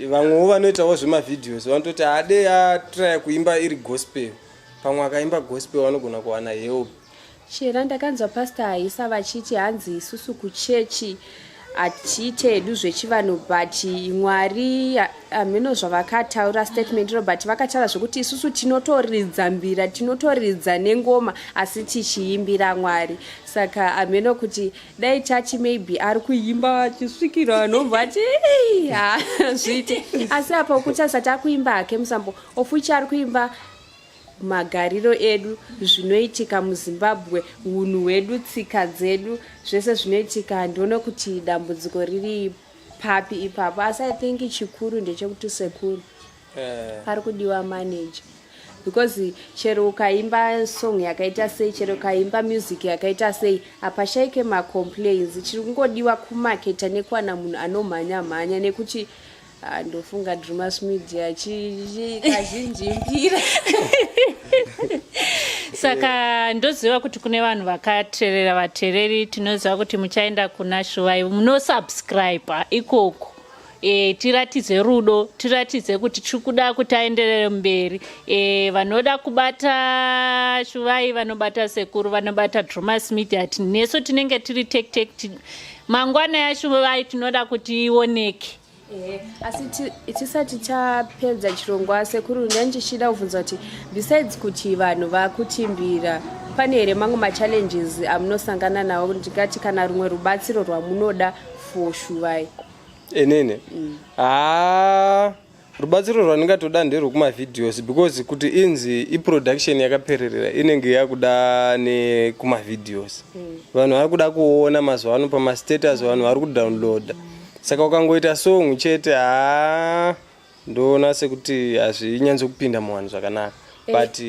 vamwewo vanoitawo zvemavideos vanototi ade atraya kuimba iri gospel, pamwe akaimba gospel vanogona kuwana help. Chera, ndakanzwa Pastor Haisa vachiti hanzi isusu kuchechi hatiite hedu zvechivanhu, but Mwari hameno zvavakataura statement iro, but vakataura zvekuti isusu tinotoridza mbira, tinotoridza nengoma, asi tichiimbira Mwari. Saka hameno kuti dai tati maybe ari kuimba achisvikira vanobva ati, "Ei, ha, zviite." Asi apa kuti asati akuimba hake musambo, of which ari kuimba magariro edu, zvinoitika muZimbabwe, unhu hwedu, tsika dzedu, zvese zvinoitika, handione kuti dambudziko riri. papi ipapo asi i think chikuru ndechekuti sekuru Eh. pari kudiwa manager because chero ukaimba song yakaita sei chero ukaimba music yakaita sei hapashaike macomplains chiri kungodiwa kumaketa nekuwana munhu anomhanya mhanya nekuti ah, ndofunga Drewmas Media kazhinji mbira. Saka ndoziva kuti kune vanhu vakaterera vatereri, tinoziva kuti muchaenda kuna Shuvai munosubscribe ikoko. Tiratidze rudo, tiratidze kuti tiri kuda kuti aenderere mberi. Vanoda kubata Shuvai vanobata sekuru, vanobata Drewmas Media. Nesu tinenge tiri tek tek. Mangwana yaShuvai tinoda kuti ioneke. Asi tisati tapedza chirongwa sekuru, ndandichida kubvunza kuti besides kuti vanhu vakutimbira, pane here mamwe machallenges amunosangana nawo, ndingati kana rumwe rubatsiro rwamunoda for Shuvai? Inini haa, rubatsiro rwandingatoda nderwekumavideos, because kuti inzi iproduction yakapererera inenge yakuda nekumavideos. Vanhu vari kuda kuona mazuva ano pamastatus, vanhu vari kudownloada, saka ukangoita song chete, haa, ndoona sekuti hazvinyatso kupinda muvanhu zvakanaka. But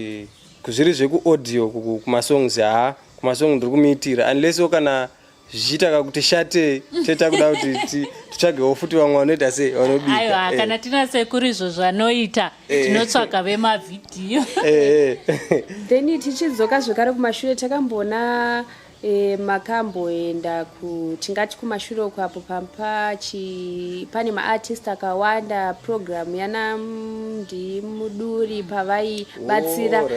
kuzviri zvekuaudio, kumasongs, haa, kumasong ndiri kumuitira, unless kana zvichiita kakuti shate chete kuda kuti titsvagewo futi vamwe vanoita sei, vanobika. Aiwa, kana tina sekuru izvo zvanoita, tinotsvaga vemavhidhiyo. Then tichidzoka zvekare kumashure, takamboona makamboenda ku tingati kumashure uko apo pampachi pane maartist akawanda, program yana Ndimuduri pavaibatsira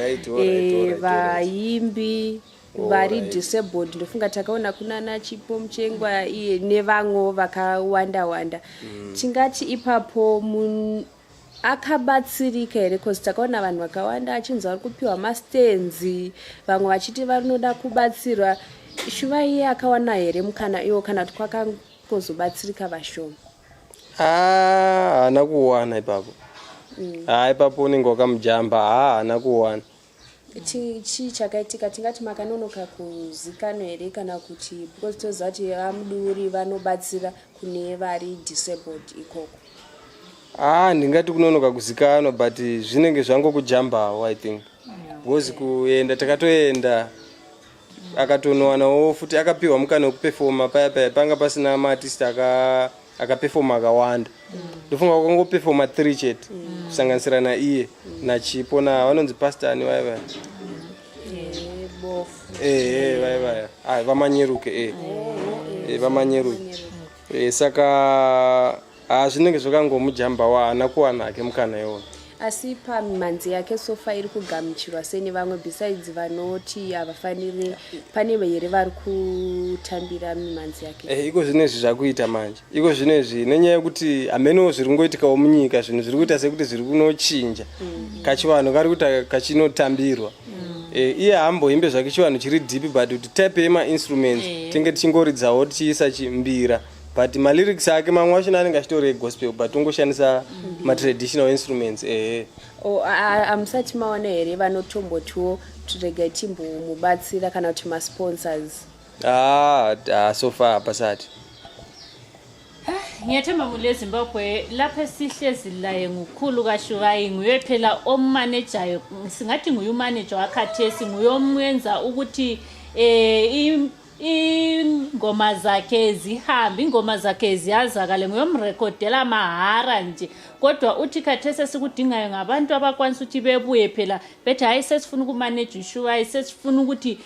vaimbi vari disabled. Ndofunga takaona kunana Chipo Muchengwa iye nevamwewo vakawanda wanda. Tingati ipapo akabatsirika here? Cause takaona vanhu vakawanda achinzi vari kupiwa mastands, vamwe vachiti vanoda kubatsirwa. Shuva iye akawana here mukana iwo, kana kuti kwakangozobatsirika vashoma? Ah, haana kuwana ipapo. Haa, ipapo unenge wakamujamba. Haa, haana kuwana. Chii chakaitika? Tingati makanonoka kuzikanwa here, kana kuti because toziva kuti vaMuduri vanobatsira kune vari disabled ikoko? Ah, ndingati kunonoka kuzikanwa, but zvinenge zvangokujambawo, I think, because kuenda takatoenda, akatonowanawo futi, akapiwa mukana wekupefoma paya paya panga pasina maartist akapefoma akawanda. Ndofunga wakangopefoma 3 chete, kusanganisira naiye naChipo na vanonzi pastor ani vaya vaya. Bofu. Ehe, vaya vaya. Ah, vaManyeruke, vaManyeruke. Saka ah, zvinenge zvakangomujambawo, haana kuwana hake mukana iwoyo. Asi pamimhanzi yake so far iri kugamuchirwa sei nevamwe, besides vanoti havafaniri? Pane here vari kutambira mimhanzi yake? Iko zvinezvi zvakuita manje, iko zvinezvi nenyaya yekuti hamenowo zviri kungoitikawo munyika, zvinhu zviri kuita sekuti zviri kunochinja, kachivanhu kari kuita kachinotambirwa. Iye haamboimbe zvake chivanhu chiri deep, but kuti type yemainstruments tinge tichingoridzawo, tichiisa chimbira, but malyrics ake mamwe achona anenge achitori egospel, but tongoshandisa matraditional instruments, ehe. Hamusati maona here vanotombotiwo regai timbomubatsira, kana kuti masponsors? Ah, ah, so far hapasati. Ngiyathemba muli eZimbabwe, lapho esihlezi laye ngukhulu kaShuvayi, nguye phela ommanejayo, singathi nguye umanager wakhathesi, nguye omwenza ukuthi ingoma zakhe zihambe, ingoma zakhe ziyazakale, nguyomrekhodela mahara nje. Kodwa uthi khathesi esikudingayo ngabantu abakwanisa ukuthi bebuye phela bethi, "Hayi, sesifuna ukumaneja uShuvayi, sesifuna ukuthi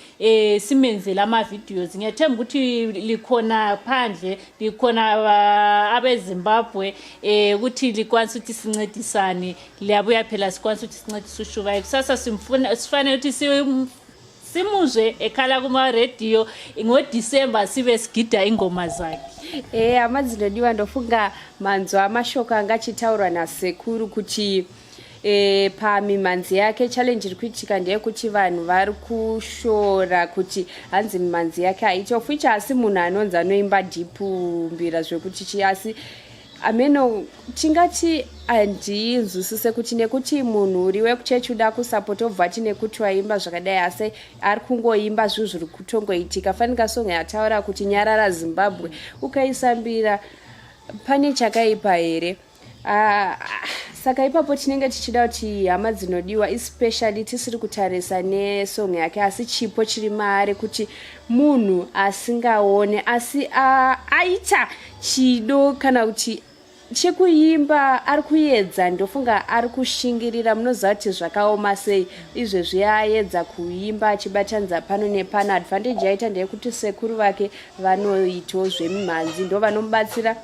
simenzele ama-videos." Ngiyathemba ukuthi likhona phandle, likhona abeZimbabwe, ukuthi likwanisa ukuthi sincedisane. Liyabuya phela, sikwanisa ukuthi sincedise uShuvayi. Kusasa simfuna, sifanele ukuthi simuzwe ekhala kumarediyo ngoDisemba, sibe sigida ingoma zakhe. Hama dzinodiwa, ndofunga manzwa mashoko anga achitaurwa nasekuru kuti pamimhanzi yake challenge iri kuitika ndeyekuti vanhu vari kushora kuti hanzi mimhanzi yake haiti, of which asi munhu anonzi anoimba deep mbira zvekuti chi, asi ameno tingati handinzwisise kuti nekuti munhu uri wekuchechi uda kusapota, obva ati nekuti waimba zvakadai, asi ari kungoimba zvinhu zviri kutongoitika. Fanika song yataura kuti "Nyarara Zimbabwe", ukaisambira. Pane chakaipa here? Ah, saka ipapo tinenge tichida kuti hama dzinodiwa, especially tisiri kutarisa nesong yake, asi chipo chiri maari, kuti munhu asingaone asi aita chido kana kuti chekuimba, ari kuedza, ndofunga ari kushingirira. Munoziva kuti zvakaoma sei izvezvi, aedza kuimba achibatanidza pano nepano. Advantage yaita ndeyekuti sekuru vake vanoitawo zvemimhanzi, ndo vanomubatsira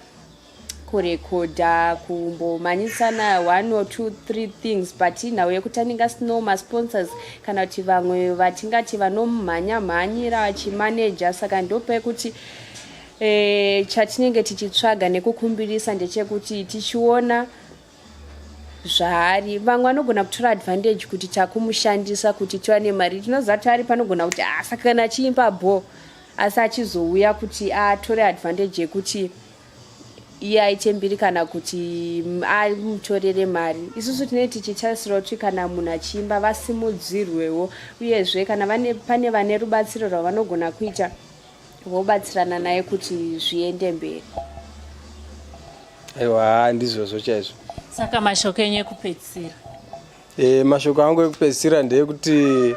kurekodha, kumbomhanyisana one or two three things, but inhau yekuti anenge asinawo masponsors kana kuti vamwe vatingati vanomhanya mhanyira achimaneja. Saka ndopekuti chatinenge tichitsvaga nekukumbirisa ndechekuti tichiona zvaari, vamwe vanogona kutora advantage kuti takumushandisa kuti tiwane mari. Tinoziva kuti ari panogona kuti, ah, saka kana achiimba bho, asi achizouya kuti atore advantage yekuti iye aite mbiri kana kuti amutorere mari. Isusu tinenge tichitarisira kuti kana munhu achiimba, vasimudzirwewo, uyezve kana pane vane rubatsiro rwavanogona kuita, vobatsirana naye kuti zviende mberi. Aiwa, ndizvozvo chaizvo. Saka mashoko enyu ekupedzisira? Mashoko angu ekupedzisira ndeyekuti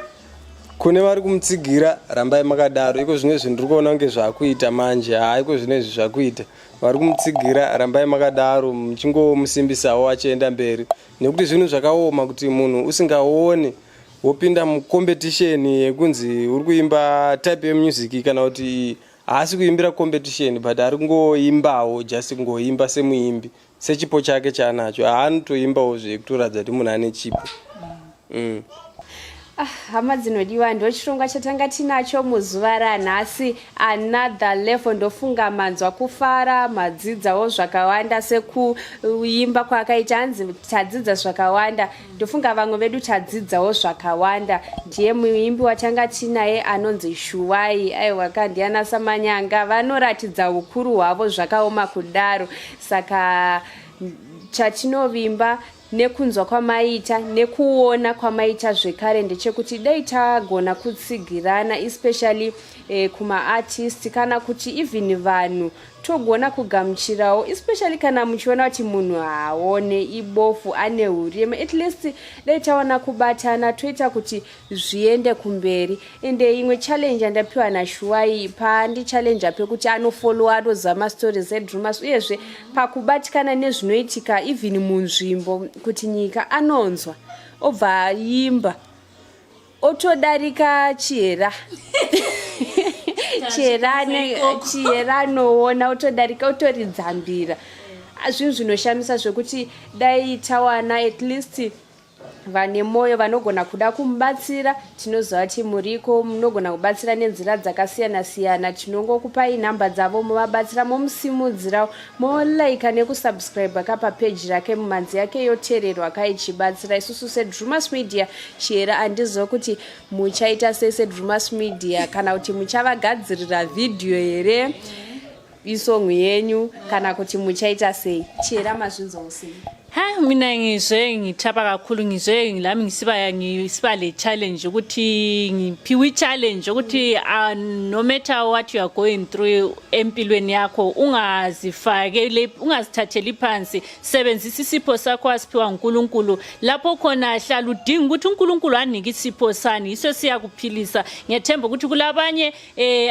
kune vari kumutsigira, rambai makadaro. Iko zvino izvi ndiri kuona kunge zvakuita manje. Haa, iko zvino izvi zvakuita. Vari kumutsigira, rambai makadaro, muchingomusimbisawo achienda mberi, nekuti zvinhu zvakaoma kuti munhu usingaoni wopinda mucompetition yekunzi uri kuimba type yemusic, kana kuti haasi kuimbira competition, but ari kungoimbawo, just kungoimba semuimbi, sechipo chake chaanacho. Haanotoimbawo zvekutoratidza kuti munhu ane chipo. Ah, hama dzinodiwa, ndo chirongwa chatanga tinacho muzuva ranhasi, Another Level. Ndofunga manzwa kufara, madzidzawo zvakawanda sekuimba kwaakaita. Hanzi tadzidza zvakawanda, ndofunga vamwe vedu tadzidzawo zvakawanda. Ndiye muimbi watanga tinaye anonzi Shuwai. Aiwa kandiana Samanyanga vanoratidza ukuru hwavo zvakaoma kudaro. Saka chatinovimba nekunzwa kwamaita nekuona kwamaita zvekare ndechekuti dai tagona kutsigirana, especially kumaartist kana kuti even vanhu togona kugamuchirawo, especially kana muchiona kuti munhu haaone, ibofu, ane urema, at least dai tawana kubatana toita kuti zviende kumberi. Ende imwe challenge yandapiwa naShuwai paandichallenge pekuti anofollowa, anoziva mastories eDrumas, uyezve pakubatikana nezvinoitika even munzvimbo kuti nyika, anonzwa obva aimba otodarika Chihera. Chihera anoona otodarika, otoridza mbira. Zvinhu zvinoshamisa zvekuti dai tawana at least vane mwoyo vanogona kuda kumubatsira. Tinoziva kuti muriko, munogona kubatsira nenzira dzakasiyana siyana. Tinongokupai nhamba dzavo, movabatsira, momusimudzira, molaika nekusubscribe ka papeji rake, mumhanzi yake yoteererwa kaichibatsira isusu seDrumas Media. Chihera, handiziva kuti muchaita sei seDrumas Media, kana kuti muchavagadzirira vhidhiyo here isong yenyu, kana kuti muchaita sei. Chihera, mazvinzwawo sei? Ha, mina ngizwe ngithaba kakhulu. Ngizwe lami ngisiba le challenge ukuthi ngiphiwe i-challenge ukuthi no matter what you are going through empilweni yakho, ungazifakele, ungazithatheli phansi. Sebenzisa isipho sakho asiphiwa nguNkulunkulu. Lapho khona hlala udinga ukuthi uNkulunkulu anike isipho sani, yiso siyakuphilisa. Ngiyethemba ukuthi kulabanye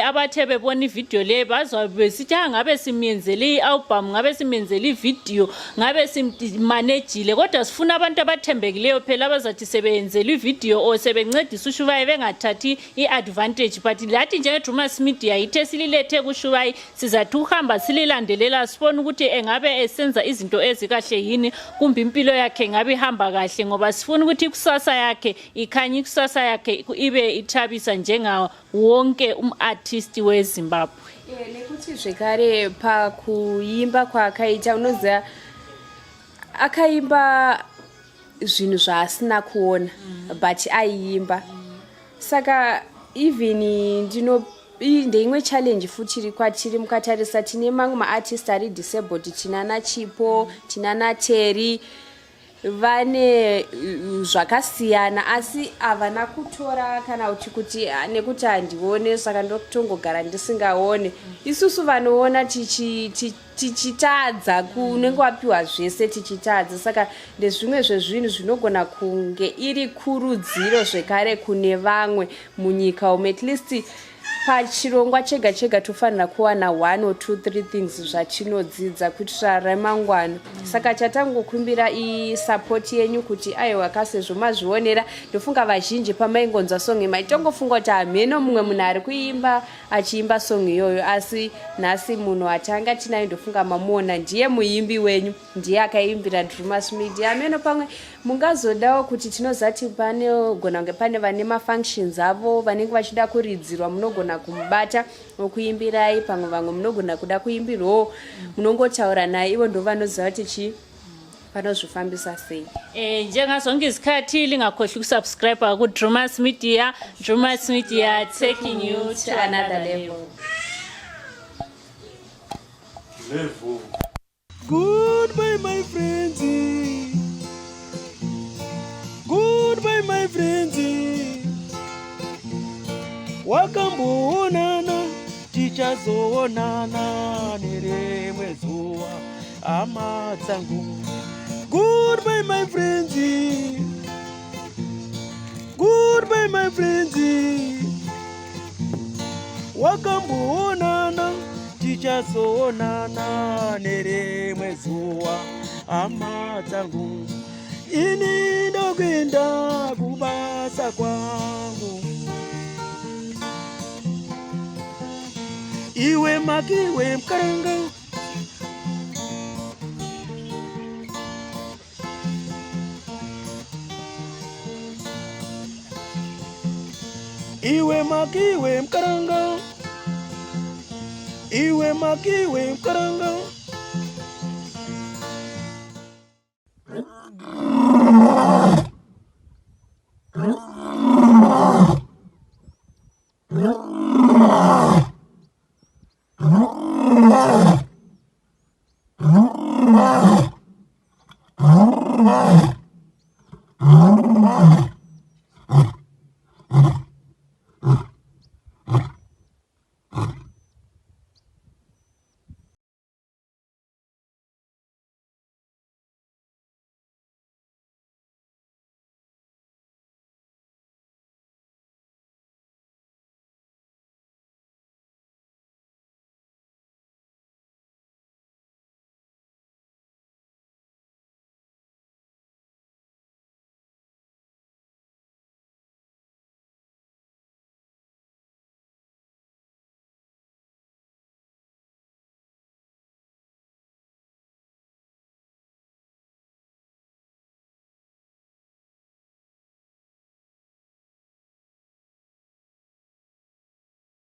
abathe bebona ividiyo le bazwa besithi, ah, ngabe simyenzele i-album, ngabe simyenzele ividiyo, ngabe simmanejile. Kodwa sifuna abantu abathembekileyo phela, abazathi sebeyenzele ividiyo or sebencedisa uShuvayi bengathathi i-advantage. But lathi njenge-Drumas Media yithe sililethe kuShuvayi, sizathi ukuhamba sililandelela, sibone ukuthi engabe esenza izinto ezikahle yini, kumbe impilo yakhe ngabe ihamba kahle, ngoba sifuna ukuthi ikusasa yakhe ikhanye, ikusasa yakhe ibe ithabisa njenga wonke um-artist weZimbabwe. Nekuti zvekare pakuimba kwaakaita, unoziva akaimba zvinhu zvaasina kuona, but aiimba. Saka even ndino ndeimwe challenge futi iri kwatiri. Mukatarisa, tine mamwe maartist ari disabled, tinana Chipo, tinana Terry. Vane zvakasiyana asi havana kutora kana kuti kuti ah, nekuti handione saka ndotongogara ndisingaone. Isusu vanoona tichitadza kunenge wapiwa zvese tichitadza saka ndezvimwe zvezvinhu zvinogona kunge iri kurudziro zvekare kune vamwe munyika umu at least Pachirongwa chega chega tofanira kuwana one or two three things zvatinodzidza kuitira remangwana. Saka chatangokumbira isupport yenyu kuti aiwa ka sezvo mazvionera ndofunga vazhinji pamaingonzwa song iyi maitongofunga kuti hamheno mumwe munhu ari kuimba achiimba song iyoyo asi nhasi munhu atanga tinaye ndofunga mamuona ndiye muimbi wenyu ndiye akaimbira Drewmas Media hameno pamwe Mungazodawo kuti tinozati panogona kunge pane vane mafunctions avo vanenge vachida kuridzirwa munogona kumubata okuimbirai pamwe vamwe munogona kuda kuimbirwawo munongotaura naye ivo ndovanoziva kuti chii vanozvifambisa sei Eh, njengazonke izikhathi lingakhohlwa ukusubscribe ku-Drumas Media. Drumas Media taking you to another level. Level. Goodbye my friends. Goodbye my friends. Wakamboonana tichazoonana nerimwe zuva hama dzangu. Goodbye my friends. Goodbye my friends. Wakamboonana tichazoonana nerimwe zuva hama dzangu. Ini ndokuenda kubasa kwangu. Iwe makiwe mkaranga Iwe makiwe mkaranga Iwe makiwe mkaranga